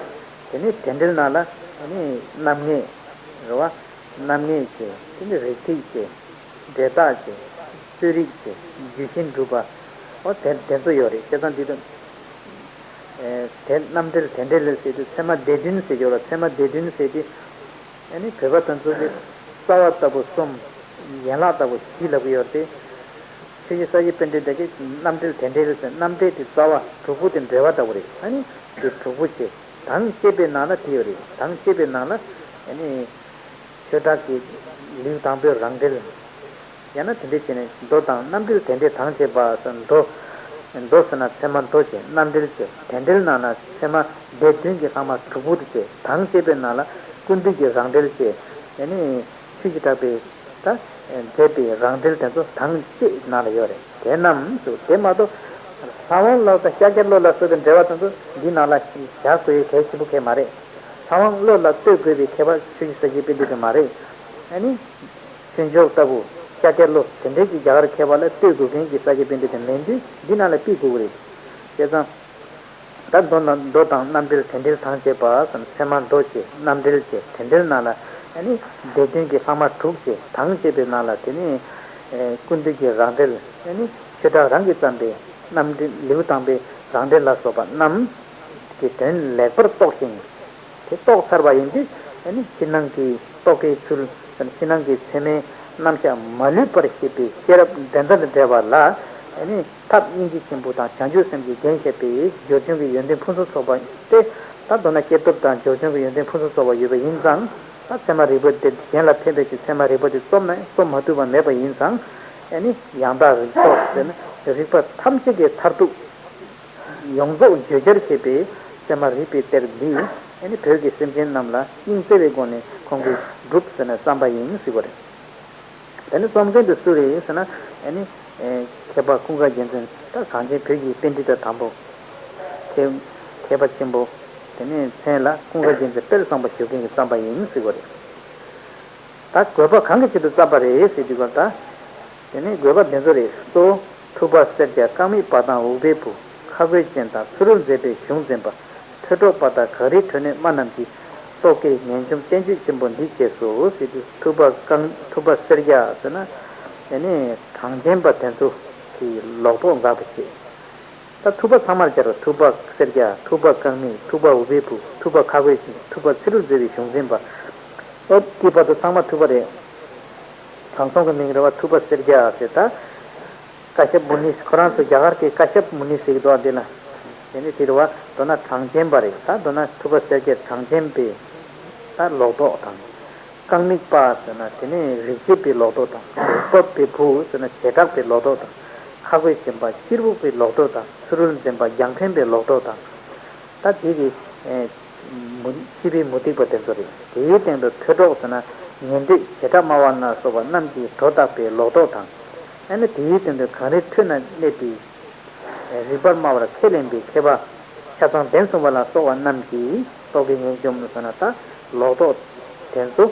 དེ་ནས་དེ་འགྲེལ་ནང་ལ་ཨ་ནི་རྣམ་ངེས་རེད་བ། རྣམ་ངེས་བྱས། དེ་ནས་རིགས་ཐིགས་བྱས། འབྲས་རྟགས་བྱས། རྩོད་རིགས་བྱས། རྒྱུད་ཤེས་གྲུབ་པ། འོ་དེ་དེ་ཚོ་ཡོད་རེད། བྱས་ཙང་འདི་དང་། ཨེ། དེ་རྣམ་འགྲེལ་དེ་འགྲེལ་ལ་ཟེར་དུས་ཚད་མ་སྡེ་བདུན་ཟེར་ཡོད་ལ། ཚད་མ་སྡེ་བདུན་ཟེར་དུས། ཨ་ནི་བོད་པ་དེ་ཚོ་གི་རྩ་བ་ལྟ་བུ་གསུམ། ཡན་ལག་ལྟ་བུ་བཞི་ལབ་ཀྱི་ཡོད་རེད་དེ། ཆོས་རྗེ་ས་སྐྱ་པཎྜི་ཏ་གིས་རྣམ་འགྲེལ་དེ་འགྲེལ་ཟེར། རྣམ་འགྲེལ་དེ་རྩ་བ། དྲུག་པོ་དེ་འགྲེལ་བ་ལྟ་བུ་རེད། ཨ་ནི་དེ་དྲུག་པོ་བྱས། དང་བཅས་པའི་ནང་ལ་དེ་ཡོད་རེད། དང་བཅས་པའི་ནང་ལ་ཨ་ནི་ཆོས་གྲགས་ཀྱི་ལེའུ་དང་པོའི་རང་འགྲེལ། ཡང་ན་དེ་འདྲ་བྱས་ནས་མདོ་དང་རྣམ་འགྲེལ་དེ་འདྲའི་དང་བཅས་པ་ཟེར། མདོ། མདོ་ཟེར་ན་ཚད་མ་མདོ་བྱས། རྣམ་འགྲེལ་བྱས། དེ་འགྲེལ་ནང་ན་ཚད་མ་སྡེ་བདུན་གྱི་ལྷག་མ་དྲུག་པོ་དེ་བྱས། དང་བཅས་པའི་ནང་ལ་ཀུན་བཏུས་ཀྱི་རང་འགྲེལ་བྱས། ཡང་ནི་ཆོས་ཀྱི་གྲགས་པས་ད་མཛད་པའི་རང་འགྲེལ་དེ་ཚོ་དང་བཅས་ནང་ལ་ཡོད་རེད། དེ་རྣམས་སུ་དེ་མ་གཏོགས་ལྷ་དབང་བློ་དང་ཤཱཀྱ་བློ་ལ་སོགས་པའི་འགྲེལ་པ་དེ་ཚོ་འདི་ནང་ལ་བཞག་དགོས་ཡ་གལ་ཆེན་པོ་གང་ཡང་མ་རེད། ལྷ་དབང་བློ་ལ་ལྟོས་དགོས་པའི་ཁྱད་པར་ཆོས་རྗེ་ས་སྐྱ་པཎྜི་ཏ་མ་རེད། ཨ་ནི་ཆོས་འབྱོར་ལྟ་བུ། ཤཱཀྱ་བློ་དེ་འདྲའི་གི་རྒྱ་གར་མཁས་པ་ལ་ལྟོས་དགོས་མཁན་གྱི་ས་སྐྱ་པཎྜི་ཏ་མིན་དུས་འདི་ནང་ལ་ཕུད་དགོས་ཀྱི་རེད། བྱས་ཙང་། ད་མདོ་ན་མདོ་དང་རྣམ་འགྲེལ་དེ་འགྲེལ་དང་བཅས་པ་ཟེར། ཚད་མ་མདོ་བྱས། རྣམ་འགྲེལ་བྱས། དེ་འགྲེལ་ནང་ལ་ཨ་ནི་སྡེ་བདུན་གྱི་ལྷག་མ་དྲུག་བྱས། དང་བཅས་པའི་ནང་ལ་དེ་ནི་ཨེ། ཀུན་བཏུས་ཀྱི་རང་འགྲེལ། ཨ་ནི་ཆོས་གྲགས་རང་གིས་བརྩམས་པའི་རྣམ་འགྲེལ་ལེའུ་དང་པོའི་རང་འགྲེལ་ལ་སོགས་པ་རྣམས་ཀྱི་དོན་ལེགས་པར་རྟོགས་ཤིང་། དེ་རྟོགས་ཚར་བ་ཡིན་དུས་ཨ་ནི་ཕྱི་ནང་གི་རྟོག་གེའི་ཚུལ། ཕྱི་ནང་གི་ཚད་མའི་རྣམ་གཞག་མ་ལུས་པར་ཤེས་པའི་ཤེས་རབ་འགྲན་ཟླ་དང་བྲལ་བ་ལ་ཨ་ནི་ཐབས་སྙིང་རྗེ་ཆེན་པོ་དང་བྱང་ཆུབ་སེམས་ཀྱིས་རྒྱན་བཤད་པའི་སྦྱོར་བྱུང་གི་ཡོན་ཏན་ཕུན་སུམ་ཚོགས་པ་སྟེ། ད་མདོར་ན་སྐྱེས་ཐོབ་དང་སྦྱོར་བྱུང་གི་ཡོན་ཏན་ཕུན་སུམ་ཚོགས་པ་ཡོད་པ་ཡིན་ཙང་། ད་ཚད་མ་རིག་པ་དེ་གཞན་ལ་ཕན་པའི་ཕྱིར་ཚད་མ་རིག་པ་དེ་རྩོམ་ན་རྩོམ་མ་ཐུབ་པ་མེད་པ་ཡིན་ཙང་། ཨ་ནི་ཡང་དག་རིགས་ཐོག་ཟེར་ན་རིགས་པ་ཐམས་ཅད་ཀྱི་མཐར་ཐུག་ཡོངས་རྫོགས་བརྗོད་བྱར་བྱེད་པའི་ཚད་མ་རིག་པའི་གཏེར་འདི་ཨ་ནི་བོད་ཀྱི་སེམས་ཅན་རྣམས་ལ་སྙིང་བརྩེ་བའི་སྒོ་ནས་ཁོང་གིས་སྒྲུབ་ཟེར་ནས་བརྩམས་པ་ཡིན་ཟེར་བ་རེད། དེ་ནི་རྩོམ་མཁན་དེ་སུ་རེད་ཟེར་ན། ཨ་ནི་ཨེ། མཁས་པ་ཀུན་དགའ་རྒྱལ་མཚན། ད་གངས་ཅན་བོད་ཀྱི་པཎྜི་ཏ་དང་པོ། མཁས་མཁས་པ་ཆེན་པོ། དེ་ནས་མཚན་ལ་ཀུན་དགའ་རྒྱལ་མཚན་དཔལ་བཟང་པོ་ཞུ་མཁན་གྱིས་བརྩམས་པ་ཡིན་ཟེར་བ་རེད། ད་དགོས་པ་གང་གི་ཆེད་དུ་བརྩམས་པ་རེད་ཟེར་དུས་སྐབས་ད། དེ་ནས་དགོས་པ་འདི་ཚོ་རེད། གཙོ་བོ་ཐུབ་པ་སེར་སྐྱ་རྐང་མིག་པ་དང་འུག་པའི་བུ། ཁ་རྒོད་ཅན་དང་ཚུ་རོལ་མཛེས་པའི་གཞུང་འཛིན་པ། ཐོས་གྲོགས་པ་དང་གངས་རིའི་ཁྲོད་ནས་སྨྲ་རྣམས་ཀྱིས། རྟོག་གེའི་ངེས་འབྱུང་བསྟན་བཅོས་ཆེན་པོ་འདི་བྱས་སོ་ཟེར་དུས། ཐུབ་པ་རྐང་ཐུབ་པ་སེར་སྐྱ་ཟེར་ན། དེ་ནས་གྲངས་ཅན་པ་དེ་ཚོ་གི་ལོག་རྟོག་འགག་པ་བྱེད། ད་ཐུབ་པ་ཚང་མར་སྦྱར་བ། ཐུབ་པ་སེར་སྐྱ། ཐུབ་པ་རྐང་མིག། ཐུབ་པ་འུག་པའི་བུ། ཐུབ་པ་ཁ་རྒོད་ཅན། ཐུབ་པ་ཚུ་རོལ་མཛེས་པའི་གཞུང་འཛིན་པ། ཨོ་དེའི་བར་དུ་ཚང་མ་ཐུབ་པ་རེད། དྲང་སྲོང་གི་མིང་རེད་བ། ཐུབ་པ་སེར་སྐྱ་ཟེར་ད། ཀ་ཤབ་མུ་ནི་ཁོ་རང་ཚོ་རྒྱ་གར་གྱི་ཀ་ཤབ་མུ་ནི་ཟེར་གྱི་འདུག་ཨ། འདི་ལ། དེ་ནི་དེ་རེད་བ། མདོར་ན་གྲངས་ཅན་པ་རེད། ད་མདོར་ན་ཐུབ་པ་སེར་སྐྱ་གྲངས་ཅན་པའི་ད་ལོག་རྟོག་དང་། རྐང་མིག་པ་ཟེར་ན་དེ་ནི་རིག་བྱེད་པའི་ལོག་རྟོག་དང་། འུག་པ་པའི་བུ་ཟེར་ན་བྱེ་བྲག་པའི་ལོག་རྟོག་དང་། ཁ་རྒོད་ཅན་པ་སྐྱེས་བུ་པའི་ལོག་རྟོག་དང་། ཚུ་རོལ་འཛིན་པ་རྒྱང་འཕེན་པའི་ལོག་རྟོག་དང་། ད་དེ་གི་ཨེ། མུ་སྤྱི་པའི་མུ་སྟེགས་པ་དེ་ཚོ་རེད། དེའི་སྟེང་དུ་ཐོས་གྲོགས་ཟེར་ན་ཉན་ཐོས་བྱེ་བྲག་སྨྲ་བ་ལ་སོགས་པ་རྣམས་ཀྱིས་སྒྲོ་བཏགས་པའི་ལོག་རྟོག་དང་། ཨ་ནི་དེའི་སྟེང་དུ་གངས་རིའི་ཁྲོད་ན་གནས་པའི་རིགས་པར་སྨྲ་བར་ཁས་ལེན་པའི་མཁས་པ་ཆ་ཚང་གདན་གསུམ་པ་ལ་སོགས་པ་རྣམས་ཀྱིས་རྟོག་གེའི་ངེས་འབྱུང་ཟེར་ན་ད་ལོག་རྟོག་དེ་ཚོ་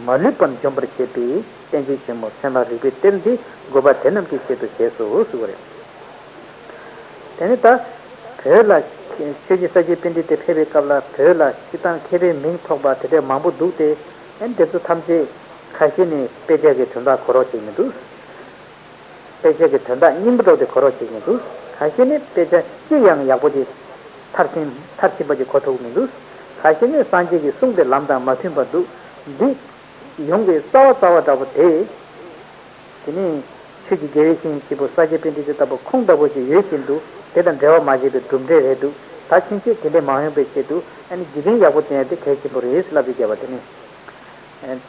མ་ལུས་པར་འཇོམས་པར་བྱེད་པའི་བསྟན་བཅོས་ཆེན་མོ་ཚད་མ་རིག་པའི་གཏེར་འདི་དགོས་པ་དེ་རྣམས་ཀྱི་ཆེད་དུ་བྱས་སོ་ཟེར་བ་རེད། དེ་ནི་ད་བོད་ལ་ཆོས་རྗེ་ས་སྐྱ་པཎྜི་ཏ་ཕེབས་པའི་སྐབས་ལ་བོད་ལ་སྤྱིར་བཏང་མཁས་པའི་མིང་ཐོགས་པ་དེ་འདྲ་མང་པོ་འདུག་སྟེ། ཨ་ནི་དེ་ཚོ་ཐམས་ཅད་ཁ་ཤས་ནི་དཔེ་ཆ་གི་དོན་དག་གོ་རོགས་བྱེད་མི་འདུག་དཔེ་ཆ་གི་དོན་དག་སྙིང་པོ་འདྲ་དེ་གོ་རོགས་བྱེད་མི་འདུག་ཁ་ཤས་ནི་དཔེ་ཆ་གཅིག་ཡང་ཡག་པོ་དེ་མཐར་ཕྱིན་མཐར་ཕྱིན་པ་ཅིག་གོ་ཐུབ་མི་འདུག་ཁ་ཤས་ནི་སངས་རྒྱས་ཀྱི་གསུང་དེ་ལམ་དང་མ་མཐུན་པ་འདུག་འདི། ཡོང་བའི་རྩ་བ་རྩ་བ་འདྲ་པོ་དེ། དེ་ནི་ཆོས་ཀྱི་དགེ་བའི་བཤེས་གཉེན་སྐྱེས་བུ་ས་སྐྱ་པཎྜི་ཏ་ལྟ་བུ་ཁོང་ལྟ་བུ་ཞིག་ཡོད་བཞིན་དུ་དེ་དང་འབྲེལ་བ་མ་བྱས་པའི་གྲུབ་འབྲས་རེད་འདུག་ད་ཕྱིན་ཆད་དེ་འདྲས་མ་ཡོང་པའི་ཆེད་དུ་ཨ་ནི་དགེ་རྒན་ཡག་པོ་བསྟེན་ཡ་དེ་གལ་ཆེན་པོ་རེད་ལབ་ཀྱི་བསྡད་པ་དེ་ནི།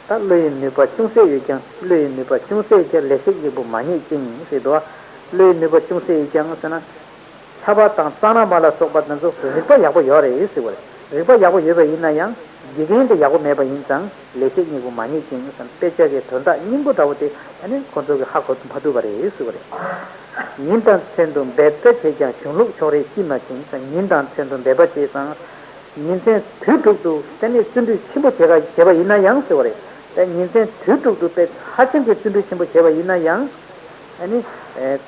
ད་བློ་ཡི་ནུས་པ་ཅུང་ཟད་ཡོད་ཀྱང་། བློ་ཡི་ནུས་པ་ཅུང་ཟད་ཀྱང་། ལས་ཤེག་སྙིང་པོ་མ་རྙེད་ཅིང་ཟེར་འདུག་བློ་ཡི་ནུས་པ་ཅུང་ཟད་ཡོད་ཀྱང་ཟེར་ན། ཆར་པ་དང་གཙང་མ་ལ་སོགས་པ་དེ་ཚོ་རིག་པ་ཡག་པོ་ཡོད་རེད་ཟེར་བ་རེད། རིག་པ་ཡག་པོ་ཡོད་པ་ཡིན་ན་ཡང་དགེ་རྒན་དེ་ཡག་པོ་མེད་པ་ཡིན་ཙང་ལས་ཤེག་སྙིང་པོ་མ་རྙེད་ཅིང་ཟེར་ན། དཔེ་ཆ་གི་དོན་དག་སྙིང་པོ་འདྲ་བོ་དེ་ཨ་ནི་ཁོ་ཚོ་གིས་ཧ་གོ་མ་ཐུབ་པ་རེད་ཟེར་བ་རེད། ཉིན་དང་མཚན་དུ་འབད་པ་བྱས་ཀྱང་། གཞུང་ལུགས་ཕྱོགས་རིས་ཤེས་མ་ཕྱིན་ཟེར། ཉིན་དང་མཚན་དུ་འབད་པ་བྱས་ཙང་། ཉིན་མཚན་དུས་དྲུག་ཏུ་དེ་ནི་བརྩོན་འགྲུས་ཆེན་པོ་བྱེད་ཀ་བྱས་པ་ཡིན་ན་ཡང་ཟེར་བ་རེད། དེ་ཉིན་མཚན་དུས་དྲུག་ཏུ་དཔེ་ཧ་ཅང་གི་བརྩོན་འགྲུས་ཆེན་པོ་བྱས་པ་ཡིན་ན་ཡང་། ཨ་ནི། ཨེ།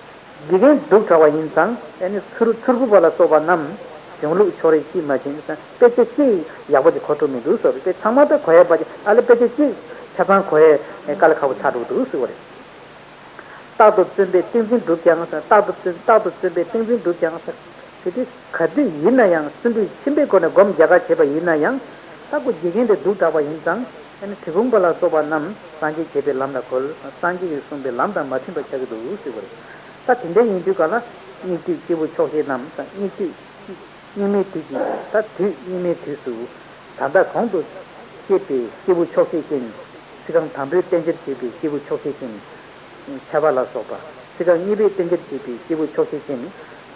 དགེ་རྒན་སྡུག་དྲགས་པ་ཡིན་ཙང་ཨ་ནི་ཚུར་ཚུར་ཕུད་པ་ལ་སོགས་པ་རྣམས་གཞུང་ལུགས་ཕྱོགས་རིས་ཤེས་མ་ཕྱིན་ཙང་དཔེ་ཆ་གཅིག་ཡག་པོ་ཅིག་གོ་ཐུབ་མི་འདུག་ཟེར་བ་རེད། དེ་ཚང་མ་ད་གོ་ཡ་པ་ཅིག་ཨ་ལེ་དཔེ་ཆ་གཅིག་ཆ་ཚང་གོ་ཡ་དཀའ་ལས་ཁག་པོ་ཆགས་འགྲོ་གི་འདུག་ཟེར་བ་རེད། རྟག་ཏུ་བརྩོན་པས་ཏིང་འཛིན་འགྲུབ་ཀྱང་ཟེར། རྟག་ཏུ་བརྩོན་རྟག་ཏུ་བརྩོན་པས་ཏིང་འཛིན་འགྲུབ་ཀྱང་ཟེར། དེ་དུས་ག་དུས་ཡིན་ན་ཡང་བརྩོན་འགྲུས་ཆེན་པོའི་སྒོ་ནས་སྒོམ་རྒྱག་ག་བྱེད་པ་ཡིན་ན་ཡང་། ད་ཁོ་དགེ་རྒན་དེ་སྡུག་དྲགས་པ་ཡིན་ཙང་ཨ་ནི་དྲི་བུང་པ་ལ་སོགས་པ་རྣམས་སངས་རྒྱས་བྱེད་པའི་ལམ་ལ་གོལ། སངས་རྒྱས་ཀྱིས་གསུངས་པའི་ལམ་དང་མ་མཐུན་པ་ཆགས་ཀྱི་འདུག་ཟེར་བ་རེད། ད་དེ་འདྲ་ཡིན་དུས་ག་ལ་སྙིགས་དུས་སྐྱེས་བུ་ཆོག་ཤེས་རྣམས་སྙིགས་དུས། སྙིགས་མའི་དུས་ཀྱི་ད་དུས་སྙིགས་མའི་དུས་སུ། ད་ལྟ་གོང་དུ་བཤད་པའི་སྐྱེས་བུ་ཆོག་ཤེས་ཅན། ཚིག་རྐང་དང་པོས་བསྟན་བཅོས་བྱས་པའི་སྐྱེས་བུ་ཆོག་ཤེས་ཅན། ཆར་པ་ལ་སོགས་པ། ཚིག་རྐང་གཉིས་པས་བསྟན་བཅོས་བྱས་པའི་སྐྱེས་བུ་ཆོག་ཤེས་ཅན།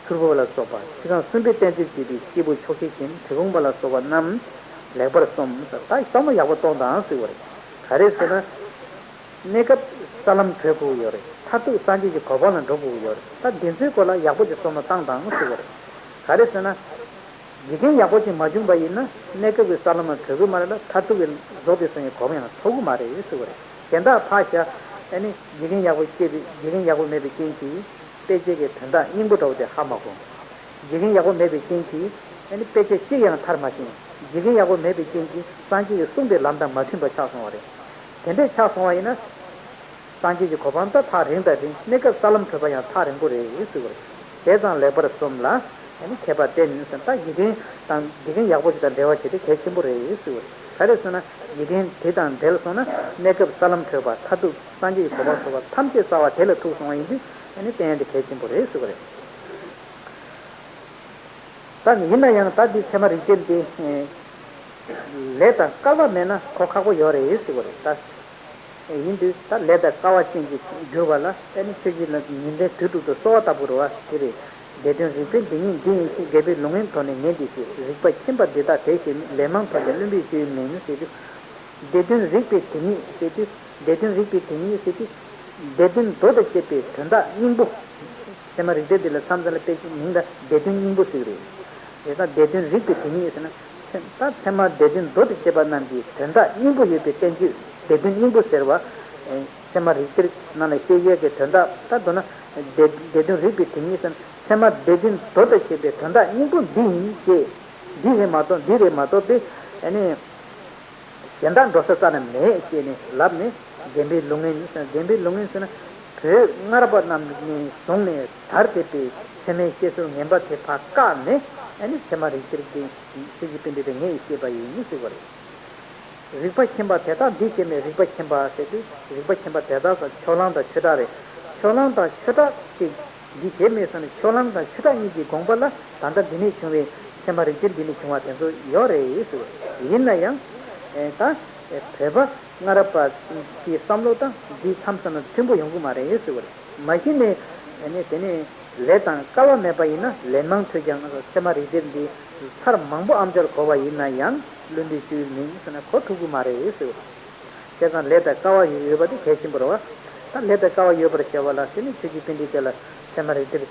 ཚུར་ཕུད་པ་ལ་སོགས་པ། ཚིག་རྐང་གསུམ་པས་བསྟན་བཅོས་བྱས་པའི་སྐྱེས་བུ་ཆོག་ཤེས་ཅན། དྲི་བུང་པ་ལ་སོགས་པ་རྣམས་ལེགས་པར་སོམས། ད་བསམ་བློ་ཡག་པོ་གཏོང་དང་ཟེར་བ་རེད། ག་རེ་ཟེར་ན། གནས་སྐབས་ས་ལམ་བགྲོད་དགོས་ཀྱི་ཡོད་རེད། མཐར་ཐུག་སངས་རྒྱས་ཀྱི་གོ་འཕང་ལ་འགྲོ་དགོས་ཀྱི་ཡོད་རེད། ད་འདི་ཚོའི་སྐོར་ལ་ཡག་པོ་ཅིག་བསམ་བློ་བཏང་དང་ཟེར་བ་རེད། ག་རེ་ཟེར་ན། དགེ་རྒན་ཡག་པོ་ཅིག་མ་བྱུང་པ་ཡིན་ན་གནས་སྐབས་ཀྱི་ས་ལམ་ལ་བགྲོད་ཀྱི་མ་རེད་ལ། མཐར་ཐུག་གི་རྫོགས་པའི་སངས་རྒྱས་གོ་འཕང་ཡང་ཐོབ་ཀྱི་མ་རེད་ཟེར་བ་རེད། གཞན་དག་ཕར་བཞག་ཨ་ནི་དགེ་རྒན་ཡག་པོ་སྐྱེས་པའི་དགེ་རྒན་ཡག་པོ་མེད་པའི་རྐྱེན་གྱིས་དཔེ་ཆ་གི་དོན་དག་སྙིང་པོ་འདྲ་བོ་དེ་ཧ་མ་གོ། དགེ་རྒན་ཡག་པོ་མེད་པའི་རྐྱེན་གྱིས་ཨ་ནི་དཔེ་ཆ་གཅིག་ཡང་མཐར་མ་ཕྱིན། དགེ་རྒན་ཡག་པོ་མེད་པའི་རྐྱེན་གྱིས་སངས་རྒྱས་ཀྱིས་གསུངས་པའི་ལམ་དང་མ་མཐུན་པ་ཆགས་སོང་བ་རེད། དེ་འདྲས་ཆགས་སོང་བ་ཡིན་ན། སངས་རྒྱས་ཀྱི་གོ་འཕང་ད་ཐག་རིང་དང་རིང་། གནས་སྐབས་ས་ལམ་བགྲོད་པ་ཡང་ཐག་རིང་པོ་རེད་ཟེར་བ་རེད། བྱས་ཙང་ལེགས་པར་སོམས་ལ་ཨ་ནི་མཁས་པ་བསྟེན་ཟེར། ད་དགེ་རྒན་དང་དགེ་རྒན་ཡག་པོ་ཞིག་དང་འབྲེལ་བ་བྱེད་དེ་གལ་ཆེན་པོ་རེད་ཟེར་བ་རེད། ག་རེ་ཟེར་ན་དགེ་རྒན་དེ་དང་འབྲེལ་སོང་ན་གནས་སྐབས་ས་ལམ་བགྲོད་པ། མཐར་ཐུག་སངས་རྒྱས་ཀྱི་གོ་འཕང་ཐོབ་པ་ཐམས་ཅད་གསལ་བ་དེ་ལ་ཐུག་སོང་བ་ཡིན་དུས་ཨ་ནི་བསྟེན་ཡ་དེ་གལ་ཆེན་པོ་རེད་ཟེར་བ་རེད། ད་ཡིན་ན་ཡང་ད་འདི་ཚད་མ་རིགས་གཅིག་འདི། ལས་དང་སྐལ་བ་མེད་ན་གོ་ཁག་པོ་ཡོད་རེད་ཟེར་བ་རེད་ད། ཡིན་དུས་ད་ལས་དང་སྐལ་བ་ཅན་གྱིས་གྱུར་པ་ལ་ཨ་ནི་ཆོས་བརྒྱུད་ལ་ཉིན་མཚན་དུས་དྲུག་ཏུ་གསོལ་བ་བཏབ་དགོས་རེད་བ་དེ་རེད། སྡེ་བདུན་རིག་པའི་སྡེ་ཉིད་འདི་ཡིན་ཞེས། རྒན་པོའི་ལུང་ངན་དོར་ནས་ངས་འདི་བྱས། རིག་པ་མཁྱེན་པ་འདི་དག་དེ་ཤེས་མིན། ལན་མང་ཐོས་ཀྱང་བླུན་པོའི་སྤྱོད་ཡུལ་མིན་ཟེར་དུས། སྡེ་བདུན་རིག་པའི་སྡེ་ཉིད་ཟེར་དུས། སྡེ་བདུན་རིག་པའི་སྡེ་ཉིད་ཟེར་དུས། སྡེ་བདུན་མདོ་དང་བཅས་པའི་དོན་དག་སྙིང་པོ། ཚད་མ་རིགས་གཏེར་འདི་ལ་མཚམས་མཚམས་ལ་དཔེ་ཆའི་མིང་ལ་སྡེ་བདུན་སྙིང་པོ་ཟེར་གྱི་རེད། དེ་དང་སྡེ་བདུན་རིག་པའི་སྡེ་ཉིད་ཟེར་ན། ཚད་ད་ཚད་མ་སྡེ་བདུན་མདོ་དང་བཅས་པ་རྣམས་ཀྱི་དོན་དག་སྙིང་པོ་ཡོད་པའི་བསྟན་བཅོས་སྡེ་བདུན་སྙིང་པོ་ཟེར་བ། ཚད་མ་རིགས་གཏེར་ནང་ལ་བཤད་ཡས་ཀྱི་དོན་དག་ད་མདོར་ན་སྡེ་སྡེ་བདུན་རིག་པའི་སྡེ་ཉིད་ཟེར་ན་ཚད་མ་སྡེ་བདུན་མདོ་དང་བཅས་པའི་དོན་དག་སྙིང་པོ་འདི་ཡིན་ཞེས། འདི་རེད་མ་གཏོགས་འདི་རེད་མ་གཏོགས་པའི་ཨ་ནི། གཞན་དག་འགྲོ་ས་རྩ་ནས་མེད་ཅེས་ནས་ལབ་ནས་རྒན་པའི་ལུང་ངན་ཟེར། རྒན་པའི་ལུང་ངན་ཟེར་ན་བོད་སྔ་རབས་པ་རྣམས་ནས་བཟུང་ནས་དར་བསྡད་པའི་ཚད་མའི་བཤད་སྲོལ་ངན་པ་དེ་ཕར་བཀག་ནས་ཨ་ནི་ཚད་མ་རིགས་གཏེར་གྱི་ཆོས་ཀྱི་པཎྜི་ཏ་ངས་བཤད་པ་ཡིན་ཟེར་བ་རེད། རིག་པ་མཁྱེན་པ་དེ་དག་འདི་ཤེས་མིན། རིག་པ་མཁྱེན་པ་ཟེར་དུས་རིག་པ་མཁྱེན་པ་དེ་དག་ཟེར་ཕྱོགས་གླང་དང་ཆོས་གྲགས་རེད། ཕྱོགས་གླང་དང་ཆོས་གྲགས་ཀྱི། འདི་བྱས་མེད་ཟེར་ནས་ཕྱོགས་གླང་དང་ཆོས་གྲགས་གཉིས་ཀྱི་དགོངས་པ་ལ་ད་ལྟ་འདི་ནས་བྱུང་བའི་ཚད་མ་རིགས་གཏེར་འདི་ནས་བྱུང་བ་དེ་ཚོ་ཡོད་རེད་ཟེར་བ། ཡིན་ན་ཡང་ད་བོད་པ་སྔ་རབས་པ་གི་བསམ་བློ་དང་འདི་མཚམས་མཚམས་ལ་མཐུན་པོ་ཡོང་གི་མ་རེད་ཟེར་བ་རེད། མ་གཞི་ནས་དེ་ནས་ལས་དང་སྐལ་བ་མེད་པ་ཡིན་ན་ལན་མང་ཐོས་ཀྱང་ཚད་མ་རིགས་གཏེར་འདི་ཚར་མང་པོ་ཨམ་ཅོག་གོ་བ་ཡིན་ན་ཡང་བླུན་པོའི་སྤྱོད་ཡུལ་མིན་ཟེར་ན་གོ་ཐུབ་ཀྱི་མ་རེད་ཟེར་བ་རེད། བྱས་ཙང་ལས་དང་སྐལ་བ་ཡོད་པ་དེ་གལ་ཆེན་པོ་རེད་བ། ད་ལས་དང་སྐལ་བ་ཡོད་པར་བྱ་བ་ལ་དེ་ནི་ཆོས་ཀྱི་པཎྜི་ཏ་ལ་ཚད་མ་རིགས་གཏེར་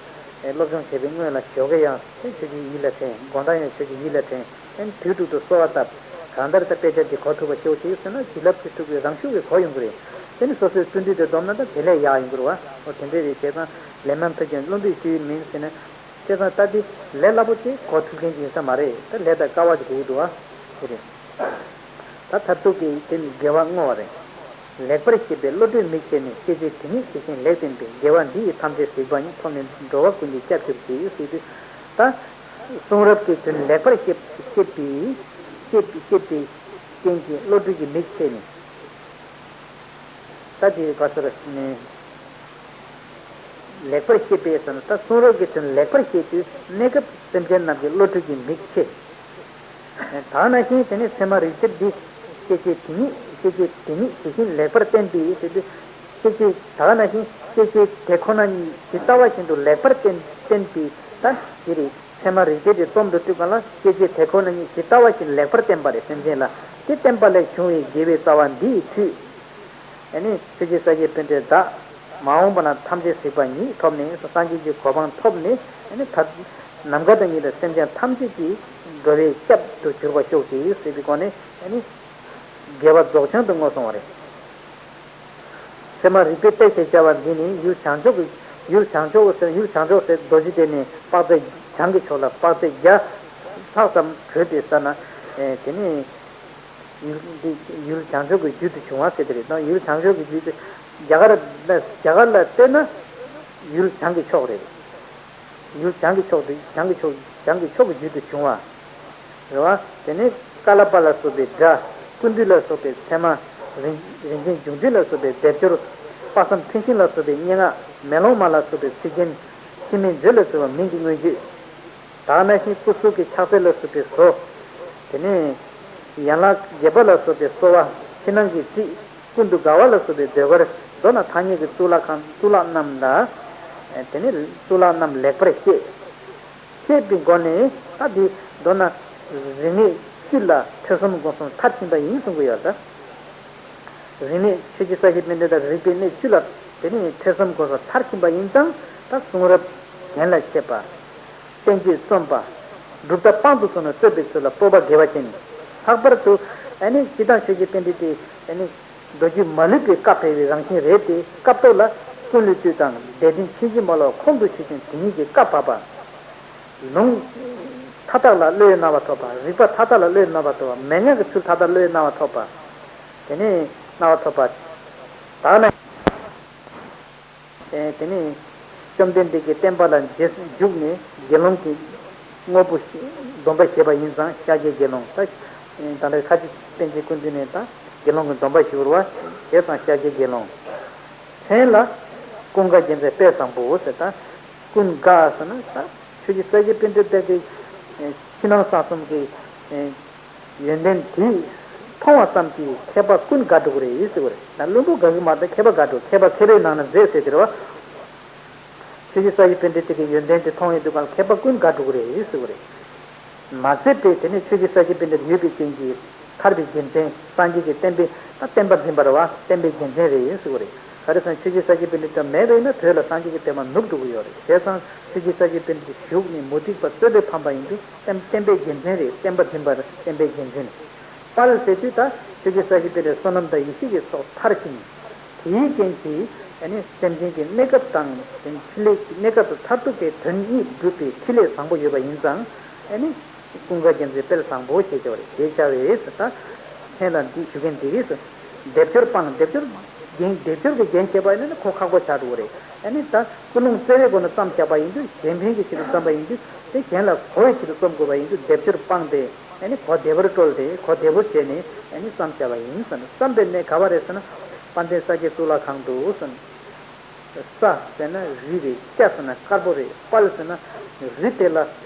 སློབ་སྦྱོང་བྱེད་པའི་སྔོན་ལ་ཞོགས་ཀས་ཡང་དེ་ཆོས་ཀྱི་ཡིད་ལ་དྲན། དགོང་དག་ཡང་ཆོས་ཀྱི་ཡིད་ལ་དྲན། དེ་ནི་དུས་དྲུག་ཏུ་གསོལ་བ་བཏབ། གང་ལྟར་ད་དཔེ་ཆ་འདི་གོ་ཐུབ་པ་ཞིག་བྱེད་ཟེར་ན་ཇི་ལབ་ཅི་ཐུབ་ཀྱིས་རང་ཤུགས་ཀྱིས་གོ་ཡོང་གི་རེད། དེ་ནི་སོ་སོའི་བརྩོན་འགྲུས་དེ་བསྡོམས་ན་ད་དེ་ལས་ཡག་ཡོང་གི་རེད་བ། འོ་དེ་འདྲ་རེད། བྱས་ཙང་ལན་མང་ཐོས་ཀྱང་བླུན་པོའི་སྤྱོད་ཡུལ་མིན་ཟེར་ན། བྱས་ཙང་ད་འདི་ལས་སླ་པོ་ཅིག་གོ་ཐུབ་མཁན་ཅིག་ཡིན་ས་མ་རེད། ད་ལས་དང་སྐལ་བ་ཅིག་དགོས་ཀྱི་འདུག་བ། དེ་རེད། ད་མཐར་ཐུག་གི་དེ་ནི་དགེ་བ་བསྔོ་བ་རེད། ལེགས་པར་ཤེས་པའི་བློ་གྲོས་མིག་ཕྱེ་ནས། ཤེས་བྱའི་དེ་ཉིད་ཇི་བཞིན་ལེགས་བསྟན་པའི། དགེ་བ་འདི་ཡིས་ཐམས་ཅད་གཟིགས་པ་ཉིད། ཐོབ་ནས་འགྲོ་བ་ཀུན་གྱི་སྐྱབས་གྱུར་ཅིག་ཟེར་དུས། ད་གསུང་རབ་ཀྱི་དོན་ལེགས་པར་ཤེས་ཤེས་པའི་ཤེས་པའི་ཤེས་པའི་རྐྱེན་གྱིས་བློ་གྲོས་ཀྱི་མིག་ཕྱེ་ནས། ད་དེ་ག་ཚོད་ནས་ལེགས་པར་ཤེས་པས་ཟེར་ན། ད་གསུང་རབ་ཀྱི་དོན་ལེགས་པར་ཤེས་དུས་གནས་སྐབས་སེམས་ཅན་རྣམས་ཀྱི་བློ་གྲོས་ཀྱི་མིག་ཕྱེ། ད་ག་ནང་བཞིན་དེ་ནས་ཚད་མ་རིགས་གཏེར་འདི་ཤེས་བྱའི་དེ་ཉིད། ཤེས་བྱའི་དེ་ཉིད་ཇི་བཞིན་ལེགས་པར་བསྟན་པའི་ཟེར་དུས། ཤེས་བྱའི་ད་ག་ནང་བཞིན་ཤེས་བྱའི་དེ་ཁོ་ན་ཉིད་ཇི་ལྟ་བ་བཞིན་དུ་ལེགས་པར་བསྟན་བསྟན་པའི་ད་དེ་རེད། ཚད་མ་རིགས་གཏེར་དེ་རྩོམ་དུ་བཏུས་པ་ལ། ཤེས་བྱའི་དེ་ཁོ་ན་ཉིད་ཇི་ལྟ་བ་བཞིན་ལེགས་པར་བསྟན་པ་རེད། སེམས་ཅན་ལ་དེ་བསྟན་པ་ལས་བྱུང་བའི་དགེ་བའི་རྩ་བ་འདི་ཡི་མཐུས། ཨ་ནི་ཆོས་རྗེ་ས་སྐྱ་པཎྜི་ཏ་མ་འོངས་པ་ན་ཐམས་ཅད་གཟིགས་པ་ཉིད་ཐོབ་ནས། སངས་རྒྱས་ཀྱི་གོ་འཕང་ཐོབ་ནས། ཨ་ནི་ད་ནམ་མཁའ་དང་ཉིད་དང་སེམས་ཅན་ཐམས་ཅད་ཀྱི་འགྲོ་བའི་སྐྱབས་སུ་གྱུར་པར་ཤོག་ཅིག་ཟེར་བའི་སྒོ་ནས། ཨ་ནི་དགེ་བ་རྫོགས་བྱང་དུ་བསྔོས་སོང་བ་རེད། ཚད་མ་རིགས་པའི་གཏེར་ཞེས་བྱ་བ་འདི་ནི་ཡུལ་བྱང་ཕྱོགས་ཀྱི། ཡུལ་བྱང་ཕྱོགས་ཟེར། ཡུལ་བྱང་ཕྱོགས་ཟེར་རྡོ་རྗེ་གདན་ནས་དཔག་ཚད། བྱང་གི་ཕྱོགས་ལ་དཔག་ཚད་བརྒྱ་ལྷག་ཙམ་བགྲོད་དེ་ས་ན། ཨེ་དེ་ནས་ཡུལ་འདི་ཡུལ་བྱང་ཕྱོགས་ཀྱི་རྒྱུད་དུ་བྱུང་བ་ཟེར་དེ་རེད། ད་ཡུལ་བྱང་ཕྱོགས་ཀྱི་རྒྱུད་དུ། རྒྱ་གར་ལ། རྒྱ་གར་ལ་བལྟས་ན་ཡུལ་བྱང་གི་ཕྱོགས་རེད། ཡུལ་བྱང་གི་ཕྱོགས་དེ། བྱང་གི་ཕྱོགས། བྱང་གི་ཕྱོགས་ཀྱི་རྒྱུད་དུ་བྱུང་བ་རེད་བ། དེ་ནས་ཀ་ལཱ་པ་ལ་སོགས་པའི་སྒྲ། ཀུན་བཏུས་ལ་སོགས་པའི་ཚད་མ། རིན་རིན་ཆེན་འབྱུང་ལྡན་ལ་སོགས་པའི་སྡེབ་སྦྱོར། དཔག་བསམ་མཐུན་ཞེན་ལ་སོགས་པའི་སྙན་ངག་མེ་ལོང་མ་ལ་སོགས་པའི་ཚིག་རྒྱན། འཆི་མེད་མཛོད་ལ་སོགས་པ་མིང་གི་མངོན་བརྗོད། ད་ག་ནང་བཞིན་སྐུ་གཟུགས་ཀྱི་ཕྱག་རྩལ་ལ་སོགས་པའི་བཟོ། དེ་ནས་ཡན་ལག་བརྒྱད་པ་ལ་སོགས་པའི་གསོ་བ། ཕྱི་ནང་གི་རྩིས། ཀུན་ཏུ་དགའ་བ་ལ་སོགས་པའི་ཟློས་གར། མདོར་ན་ཐ་སྙད་ཀྱི་གཙུག་ལག་ཁང་། གཙུག་ལག་རྣམས་ལ། དེ་ནས་གཙུག་ལག་རྣམས་ལེགས་པར་ཤེས། ཤེས་པའི་སྒོ་ནས་ད་འདི་མདོར་ན་རིག་གནས་བཅུ་ལ་ཐོས་བསམ་སྒོམ་གསུམ་མཐར་ཕྱིན་པ་ཡིན་གསུང་གི་ཡོད་ད། རིག་གནས། ཆོས་རྗེ་ས་སྐྱ་པཎྜི་ཏ་རིག་པའི་གནས་བཅུ་ལ་དེ་ནས་ཐོས་བསམ་སྒོམ་གསུམ་མཐར་ཕྱིན་པ་ཡིན་ཙང་། ད་གསུང་རབ་རྒྱན་ལ་འཆད་པ། བསྟན་བཅོས་རྩོམ་པ། གྲུབ་མཐའ་དཔང་དུ་སོང་ནས་རྩོད་པའི་ཚུལ་ལ་སྤོབས་པ་དགེ་བ་ཅན། ལྷག་པར་དུ་ཨ་ནི་སྤྱིར་བཏང་ཆོས་རྗེ་པཎྜི་ཏས་ཨ་ནི་མདོ་རྒྱུད་མ་ལུས་པའི་བཀའ་ཕལ་བའི་རང་བཞིན་རེད་དེ། སྐབས་ཐོག་ལ་ཀུན་བློ་བཅུ་དང་བདེ་ལྡན་ཆོས་འབྱིན་མ་ལོག་ཁོང་དུ་ཆུད་ཅིང་དེ་ཉིད་ཀྱི་བཀའ་བབས་པ། ལུང་མཐའ་དག་ལ་བློའི་རྣ་བ་ཐོབ་པ། རིགས་པ་མཐའ་དག་ལ་བློའི་རྣ་བ་ཐོབ་པ། མན་ངག་གི་ཚུལ་མཐའ་དག་བློའི་རྣ་བ་ཐོབ་པ། དེ་ནས་རྣ་བ་ཐོབ་པ། ད་ནི། ཨེ་དེ་ནས་བཅོམ་ལྡན་འདས་ཀྱི་བསྟན་པ་ལ་རྗེས་སུ་འཇུག་ནས་དགེ་སློང་གི་དངོས་པོ་སྡོམ་པ་བཞེས་པ་ཡིན་ཙང་ཤཱཀྱའི་དགེ་སློང་། ད་ད་ལྟ་ཁ་ཅིག་པཎ་ཆེན་སྐུ་མདུན་ནས་ད་དགེ་སློང་གི་སྡོམ་པ་ཞུ་བར་བ་བྱས་ཙང་ཤཱཀྱའི་དགེ་སློང་། མཚན་ལ་ཀུན་དགའ་རྒྱལ་མཚན་དཔལ་བཟང་པོ་ཟེར། ད་ཀུན་དགའ་ཟེར་ན་ད་ཆོས་རྗེ་ས་སྐྱ་པཎྜི་ཏ་གི་ཕྱི་ནང་གསང་གསུམ་གྱི་ཡོན་ཏན་དེ་མཐོང་བ་ཙམ་གྱིས་མཁས་པ་ཀུན་དགའ་འགྲོ་གི་རེད་ཟེར་བ་རེད། ན་བླུན་པོ་དགའ་གི་མ་གཏོགས་མཁས་པ་དགའ་འགྲོ། མཁས་པ་མཁས་པའི་ནང་ན་མཛེས་ཟེར་དེ་རེད་བ། ཆོས་རྗེ་ས་སྐྱ་པཎྜི་ཏ་གི་ཡོན་ཏན་དེ་མཐོང་ཡོང་དུས་གང་མཁས་པ་ཀུན་དགའ་འགྲོ་གི་རེད་ཟེར་བ་རེད། མ་ཟད་པའི་དེ་ནས་ཆོས་རྗེ་ས་སྐྱ་པཎྜི་ཏ་ཡོད་པའི་རྐྱེན་གྱིས་ཐར་པའི་རྒྱལ་མཚན། སངས་རྒྱས་ཀྱི་བསྟན་པའི་ད་བསྟན་པ་འཛིན་པ་རེད་བ། བསྟན་པའི་རྒྱལ་མཚན་རེད་ཟེར་བ་རེད། ག་རེ་ཟེར་ན་ཆོས་རྗེ་ས་སྐྱ་པཎྜི་ཏ་མེད་པ་ཡིན་ན་བོད་ལ་སངས་རྒྱས་ཀྱི་བསྟན་པ་ནུབ་འགྲོ་གི་ཡོད་རེད། བྱས་ཙང་ཆོས་རྗེ་ས་སྐྱ་པཎྜི་ཏ་བཞུགས་ནས་མུ་སྟེགས་པ་རྩོད་པས་ཕམ་པ་ཡིན་དུས་བསྟན་བསྟན་པའི་རྒྱལ་མཚན་རེད། བསྟན་པ་འཛིན་པ་རེད། བསྟན་པའི་རྒྱལ་མཚན། དཔལ་ཟེར་དུས་ད་ཆོས་རྗེ་ས་སྐྱ་པཎྜི་ཏ་བསོད་ནམས་དང་ཡེ་ཤེས་ཀྱི་ཚོགས་མཐར་ཕྱིན། དེའི་རྐྱེན་གྱིས་ཨ་ནི་སེམས་ཅན་གྱི་གནས་སྐབས་དང་ཕྲིན་ལས་ཀྱི་གནས་སྐབས་དང་མཐར་ཐུག་གི་དོན་གཉིས་སྒྲུབ་པའི་ཕྲིན་ལས་བཟང་པོ་ཡོད་པ་ཡིན་ཙང་། ཨ་ནི་ཀུན་དགའ་རྒྱལ་མཚན་དཔལ་བཟང་པོ་ཞེས་བྱ་བ་རེད། ཞེས་བྱ་བས་ཟེར། ད་མཚན་ལ་འདི་ཞུ་མཁན་འདི་རེད་ཟེར། སྡེབ་སྦྱོར་སྤངས། སྡེབ་སྦྱོར་རྒྱན། སྡེབ་སྦྱོར་གྱི་རྒྱན་བྱས་པ་ཡིན་ན་ཁོ་ཁག་པོ་ཆགས་འགྲོ་གི་རེད། ཨ་ནི་ད་ཀུན་སློང་བརྩེ་བའི་སྒོ་ནས་བརྩམས་བཞག་པ་ཡིན་དུས། གཞན་ཕན་གྱི་ཆེད་དུ་བརྩམས་པ་ཡིན་དུས། དེ་གཞན་ལ་གོ་བའི་ཆེད་དུ་རྩོམ་དགོས་པ་ཡིན་དུས། སྡེབ་སྦྱོར་སྤངས་ཏེ་ཨ་ནི་གོ་བདེ་བར་བཀྲོལ་ཏེ་གོ་བདེ་བོ་བྱས་ནས་ཨ་ནི་བརྩམས་བཞག་པ་ཡིན་ཟེར། བརྩམས་པའི་གནས་ག་བ་རེད་ཟེར་ན། དཔལ་ལྡན་ས་སྐྱའི་གཙུག་ལག་ཁང་དུ་ཟེར། ས་ཟེར་ན་རི་རེད། སྐྱ་ཟེར་ན་དཀར་པོ་རེད། དཔལ་ཟེར་ན་རི་དེ་ལ་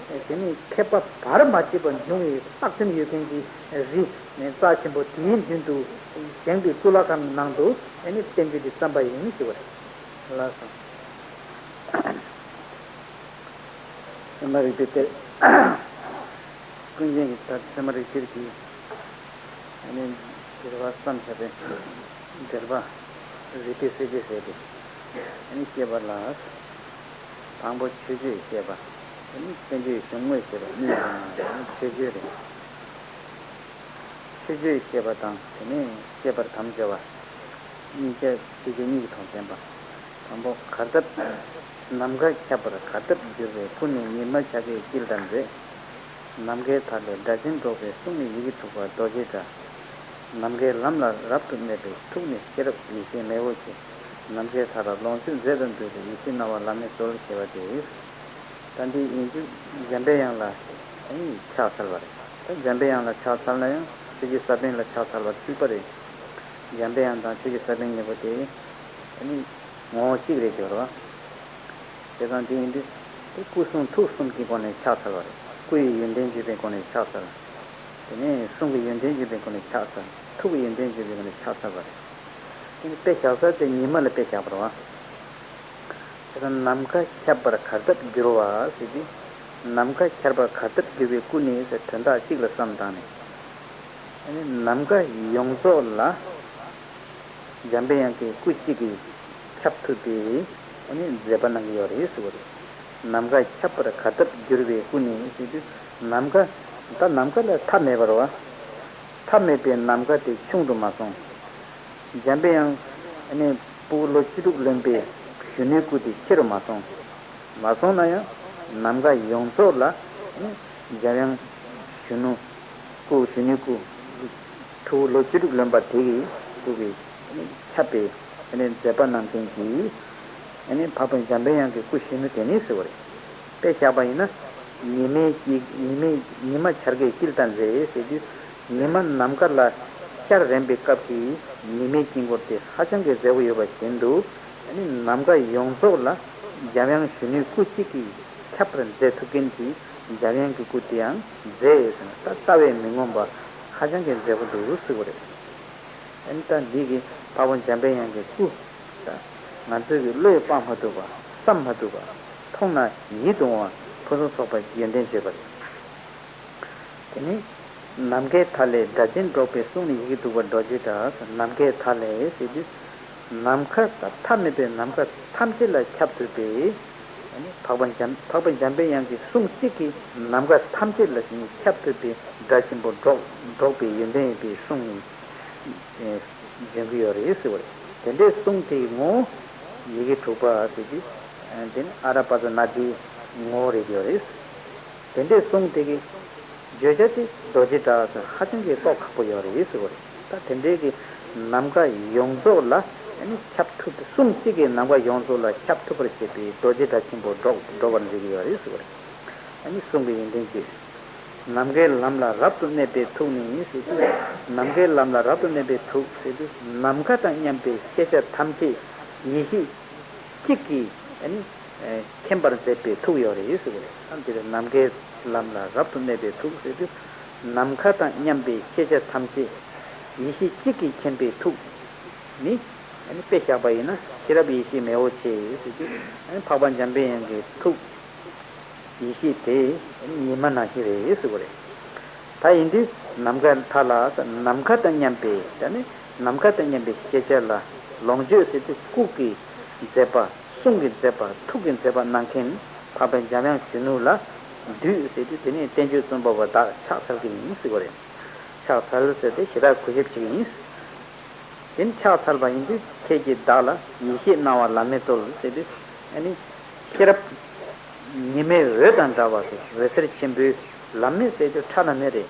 དེ་ནི་མཁས་པ་བར་མ་ཆད་པར་འབྱུང་བའི་རྟགས་མཚན་ཡོད་མཁན་གྱི་རི་རྩ་ཆེན་པོ་དེའི་མདུན་དུ་བཞེངས་པའི་གཙུག་ལག་ཁང་ནང་དུ་ཨ་ནི་བསྟན་བཅོས་འདི་བརྩམས་པ་ཡིན་ཞུ་བ་རེད། ལགས་སོ། ཚད་མ་རིགས་པའི་གཏེར། ཀུན་མཁྱེན་གྱིས་ད་ཚད་མ་རིགས་གཏེར་གྱི་ཨ་ནི་འགྲེལ་པ་བརྩམས་བཞག་པའི་འགྲེལ་པ་རིགས་པའི་གསལ་བྱེད་ཟེར་ཏེ་ཨ་ནི་བཤད་པ་ལ། དང་པོ་མཆོད་བརྗོད་བཤད་པ། དེ་ནི་བསྟན་བཅོས་གཞུང་དངོས་བཤད་པ་གཉིས་ཡིན་ན་མཆོད་བརྗོད་རེད། མཆོད་བརྗོད་བཤད་པ་དང་དེ་ནས་བཤད་པར་དམ་བཅའ་བ་གཉིས་ཀ་མཆོད་བརྗོད་གཉིས་ཀྱི་ཐོག་བསྟན་པ། དང་པོ་གར་སྟབས། ནམ་མཁའ་ཁྱབ་པར་གར་སྟབས་བསྒྱུར་བའི་སྐུ་ནི་ཉི་མ་འཆར་ཀའི་དཀྱིལ་ལྟར་མཛེས། ནམ་མཁའི་མཐའ་ལས་སྒྲ་གཅན་སྒྲོག་པའི་གསུང་ནི་ཡི་གེ་དྲུག་པ་རྡོ་རྗེ་སྒྲ། ནམ་མཁའི་ལམ་ལ་རབ་ཏུ་གནས་པའི་ཐུགས་ནི་ཤེས་རབ་ཡེ་ཤེས་མེ་བོ་ཆེ། ནམ་མཁའི་མཐའ་ལ་ལོངས་སྤྱོད་མཛད་དུ་འདུས་པའི་ཡེ་ཤེས་སྣང་བ་བླ་མེད་གསོལ་ཞེས་པ་སྟེ། ད་འདི་ཡིན་རྒྱུ་འཇམ་པའི་དབྱངས་ལ་ཕྱག་འཚལ་བ་རེད། ད་འཇམ་པའི་དབྱངས་ལ་ཕྱག་འཚལ་ན་ཡང་ཆོས་རྗེ་ས་པཎ་ལ་ཕྱག་འཚལ་བ་གཅིག་པ་རེད། འཇམ་པའི་དབྱངས་དང་ཆོས་རྗེ་ས་པཎ་གཉིས་པོ་དེ་ ནི་ངོ་བོ་གཅིག་རེད་ཟེར་བ། བྱས་ཙང་དེ་ཡིན་དུས་དེ་སྐུ་གསུང་ཐུགས་གསུམ་གྱི་སྒོ་ནས་ཕྱག་འཚལ་བ་རེད། སྐུ་ཡི་ཡོན་ཏན་བརྗོད་པའི་སྒོ་ནས་ཕྱག་འཚལ། དེ་ནས་གསུང་གི་ཡོན་ཏན་བརྗོད་པའི་སྒོ་ནས་ཕྱག་འཚལ། ཐུགས་ཀྱི་ཡོན་ཏན་བརྗོད་པའི་སྒོ་ནས་ཕྱག་འཚལ་བ་རེད། དེ་ནི་དཔེ་བཞག་ས་དེ་ཉི་མ་ལ་དཔེ་བཞག་པ་རེད་བ། དེ་ལ་ནམ་མཁའ་ཁྱབ་པར་གར་སྟབས་བསྒྱུར་བ་ཟེར་དུས། ནམ་མཁའ་ཁྱབ་པར་གར་སྟབས་བསྒྱུར་བའི་སྐུ་ནི་ཟེར་དོན་དག་གཅིག་ལ་བསམ་བཏང་ནས། ཨ་ནི་ནམ་མཁའ་ཡོངས་རྫོགས་ལ་འཇམ་པའི་དབྱངས་ཀྱི་སྐུ་གཅིག་གིས་ཁྱབ་ཐུབ་པའི་ཨ་ནི་མཛད་པ་གནང་གི་ཡོད་རེད་ཟེར་བ་རེད། ནམ་མཁའ་ཁྱབ་པར་གར་སྟབས་བསྒྱུར་བའི་སྐུ་ནི་ཟེར་དུས། ནམ་མཁའ་ད་ནམ་མཁའ་ལ་མཐའ་མེད་པ་རེད་བ། མཐའ་མེད་པའི་ནམ་མཁའ་དེ་ཆུང་དུ་མ་སོང་། འཇམ་པའི་དབྱངས་ཨ་ནི་སྤུ་གུ་ལོ་བཅུ་དྲུག་ལོན་པའི་གཞོན་ནུའི་སྐུ་དེ་ཆེ་རུ་མ་སོང་། མ་སོང་ན་ཡང་ནམ་མཁའ་ཡོངས་རྫོགས་ལ་ཨ་ནི་འཇམ་དབྱངས་གཞོན་ནུ་སྐུ་གཞོན་ནུའི་སྐུ་ཕྲུ་གུ་ལོ་བཅུ་དྲུག་ལོན་པ་དེ་གི་སྐུ་གི་ཨ་ནི་ཁྱབ་པའི་ཨ་ནི་མཛད་པ་གནང་མཁན་གྱི་ཨ་ནི་འཕགས་པ་འཇམ་པའི་དབྱངས་ཀྱི་སྐུ་གཞོན་ནུ་དེ་ནི་ཟེར་བ་རེད། དཔེ་བཞག་པ་ཡིན་ན། ཉི་མའི་དཀྱིལ་ཉི་མའི་ཉི་མ་བྱ་རྒོད་དཀྱིལ་དང་མཛེས་ཟེར་དུས། ཉི་མ་ནམ་མཁའ་ལ་ཤར་རན་པའི་སྐབས་ཀྱི་ཉི་མའི་དཀྱིལ་འཁོར་དེ་ཧ་ཅང་གི་མཛེས་པོ་ཡོད་པ་བཞིན་དུ། ཨ་ནི་ནམ་མཁའ་ཡོངས་རྫོགས་ལ་འཇམ་དབྱངས་གཞོན་ནུའི་སྐུ་གཅིག་གིས་ཁྱབ་པར་མཛད་ཐུབ་མཁན་གྱི་འཇམ་དབྱངས་ཀྱི་སྐུ་དེའང་མཛེས་ཟེར་ན། ད་ལྟ་བས་མི་ངོམས་པ་ཧ་ཅང་གི་མཛེས་པོ་འདུག་ཟེར་བ་རེད། ཨ་ནི་ད་འདི་གི་འཕགས་པ་འཇམ་པའི་དབྱངས་ཀྱི་སྐུ། ད་ང་ཚོའི་གི་བློས་དཔག་མ་ཐུབ་པ། བསམ་མ་ཐུབ་པ། མཐོང་ན་ཡིད་དུ་འོང་བ་ཕུན་སུམ་ཚོགས་པ་ཡོན་ཏན་བརྗོད་པ་རེད། དེ་ནི་ནམ་མཁའི་མཐའ་ལས་སྒྲ་ཆེན་སྒྲོག་པའི་གསུང་ནི་ཡི་གེ་དྲུག་པ་རྡོ་རྗེ་སྒྲ། ནམ་མཁའི་མཐའ་ལས་ཟེར་དུས། ནམ་མཁའ་དང་མཐའ་མེད་པའི་ནམ་མཁའ་ཐམས་ཅད་ལ་ཁྱབ་ཐུབ་པའི། ཨ་ནི་འཕགས་པ་འཇམ་འཕགས་པ་འཇམ་པའི་དབྱངས་ཀྱི་གསུང་གཅིག་གིས་ནམ་མཁའ་ཐམས་ཅད་ལ་ཁྱབ་ཐུབ་པའི་སྒྲ་ཆེན་པོ་སྒྲོག་སྒྲོག་པའི་ཡོན་ཏན་ཡོད་པའི་གསུང་ནི་འབྱོན་གྱི་ཡོད་རེད་ཟེར་བ་རེད། དེ་འདྲའི་གསུང་དེའི་ངོ་བོ་ཡི་གེ་དྲུག་པ་ཟེར་དུས། དེ་ནི་ཨ་ར་པ་ཙ་ན་དིའི་ངོ་བོ་རེད་ཡོད་རེད། དེ་འདྲའི་གསུང་དེ་གི་བརྗོད་བྱ་དེ་རྡོ་རྗེ་སྒྲ་ཟེར་ཧ་ཅང་གི་གཏོགས་ཁག་པོ་ཡོད་རེད་ཟེར་བ་རེད། ད་དེ་འདྲའི་གི་ནམ་མཁའ་ཡོངས་རྫོགས་ལ་ཨ་ནི་ཁྱབ་ཐུབ་པའི། གསུང་གཅིག་གིས་ནམ་མཁའ་ཡོངས་རྫོགས་ལ་ཁྱབ་ཐུབ་པར་བྱེད་པའི་རྡོ་རྗེ་སྒྲ་ཆེན་པོ་སྒྲོག་སྒྲོག་པར་མཛད་ཀྱི་ཡོད་རེད་ཟེར་བ་རེད། ཨ་ནི་གསུང་གི་ཡོན་ཏན་བརྗོད། ནམ་མཁའི་ལམ་ལ་རབ་ཏུ་གནས་པའི་ཐུགས་ནི་ཟེར་དུས། ནམ་མཁའི་ལམ་ལ་རབ་ཏུ་གནས་པའི་ཐུགས་ཟེར་དུས། ནམ་མཁའ་དང་མཉམ་པའི་ཤེས་བྱ་ཐམས་ཅད་ཡེ་ཤེས་གཅིག་གིས་ཨ་ནི་མཁྱེན་པར་མཛད་པའི་ཐུགས་ཡོད་རེད་ཟེར་བ་རེད། ཨ་འདིར་ནམ་མཁའི་ལམ་ལ་རབ་ཏུ་གནས་པའི་ཐུགས་ཟེར་དུས། ནམ་མཁའ་དང་མཉམ་པའི་ཤེས་བྱ་ཐམས་ཅད་ཡེ་ཤེས་གཅིག་གིས་མཁྱེན་པའི་ཐུགས་ནི། ཨ་ནི་དཔེ་བཞག་པ་ཡིན་ན་ཤེས་རབ་ཡེ་ཤེས་མེ་བོ་ཆེ་ཟེར་དུས། ཨ་ནི་འཕགས་པ་འཇམ་པའི་དབྱངས་ཀྱི་ཐུགས་ཡེ་ཤེས་དེ་ཨ་ནི་ཉི་མ་ནང་བཞིན་རེད་ཟེར་བ་རེད། ད་ཡིན་དུས་ནམ་མཁའི་མཐའ་ལ་ནམ་མཁའ་དང་མཉམ་པའི། ད་ནི་ནམ་མཁའ་དང་མཉམ་པའི་ཤེས་བྱ་ལ་ལོངས་སྤྱོད་ཟེར་དུས་སྐུ་གི་མཛད་པ། གསུང་གི་མཛད་པ། ཐུགས་ཀྱི་མཛད་པ་གནང་མཁན་འཕགས་པ་འཇམ་དབྱངས་གཞོན་ནུ་ལ་འདུད་ཟེར་དུས། དེ་ནས་བསྟན་བཅོས་རྩོམ་པ་པོ་བདག་ཕྱག་འཚལ་གྱི་ཡིན་ཟེར་བ་རེད། ཕྱག་འཚལ་ཟེར་ཏེ་ཞེ་དྲག་གུས་ཞབས་བྱེད་ཀྱི་ཡིན། དེ་ནི་ཕྱག་འཚལ་བ་ཡིན་དུས་ཁྱེད་ཀྱིས་བདག་ལ་ཡེ་ཤེས་སྣང་བ་ལམ་མེ་སྩོལ་ཟེར་དུས། ཨ་ནི་ཤེས་རབ་ཉི་མའི་འོད་དང་འདྲ་བ་ཟེར། འོད་ཟེར་ཆེན་པོའི་ལམ་མེ་ཟེར་དུས་ཁྲ་ལམ་མེ་རེད།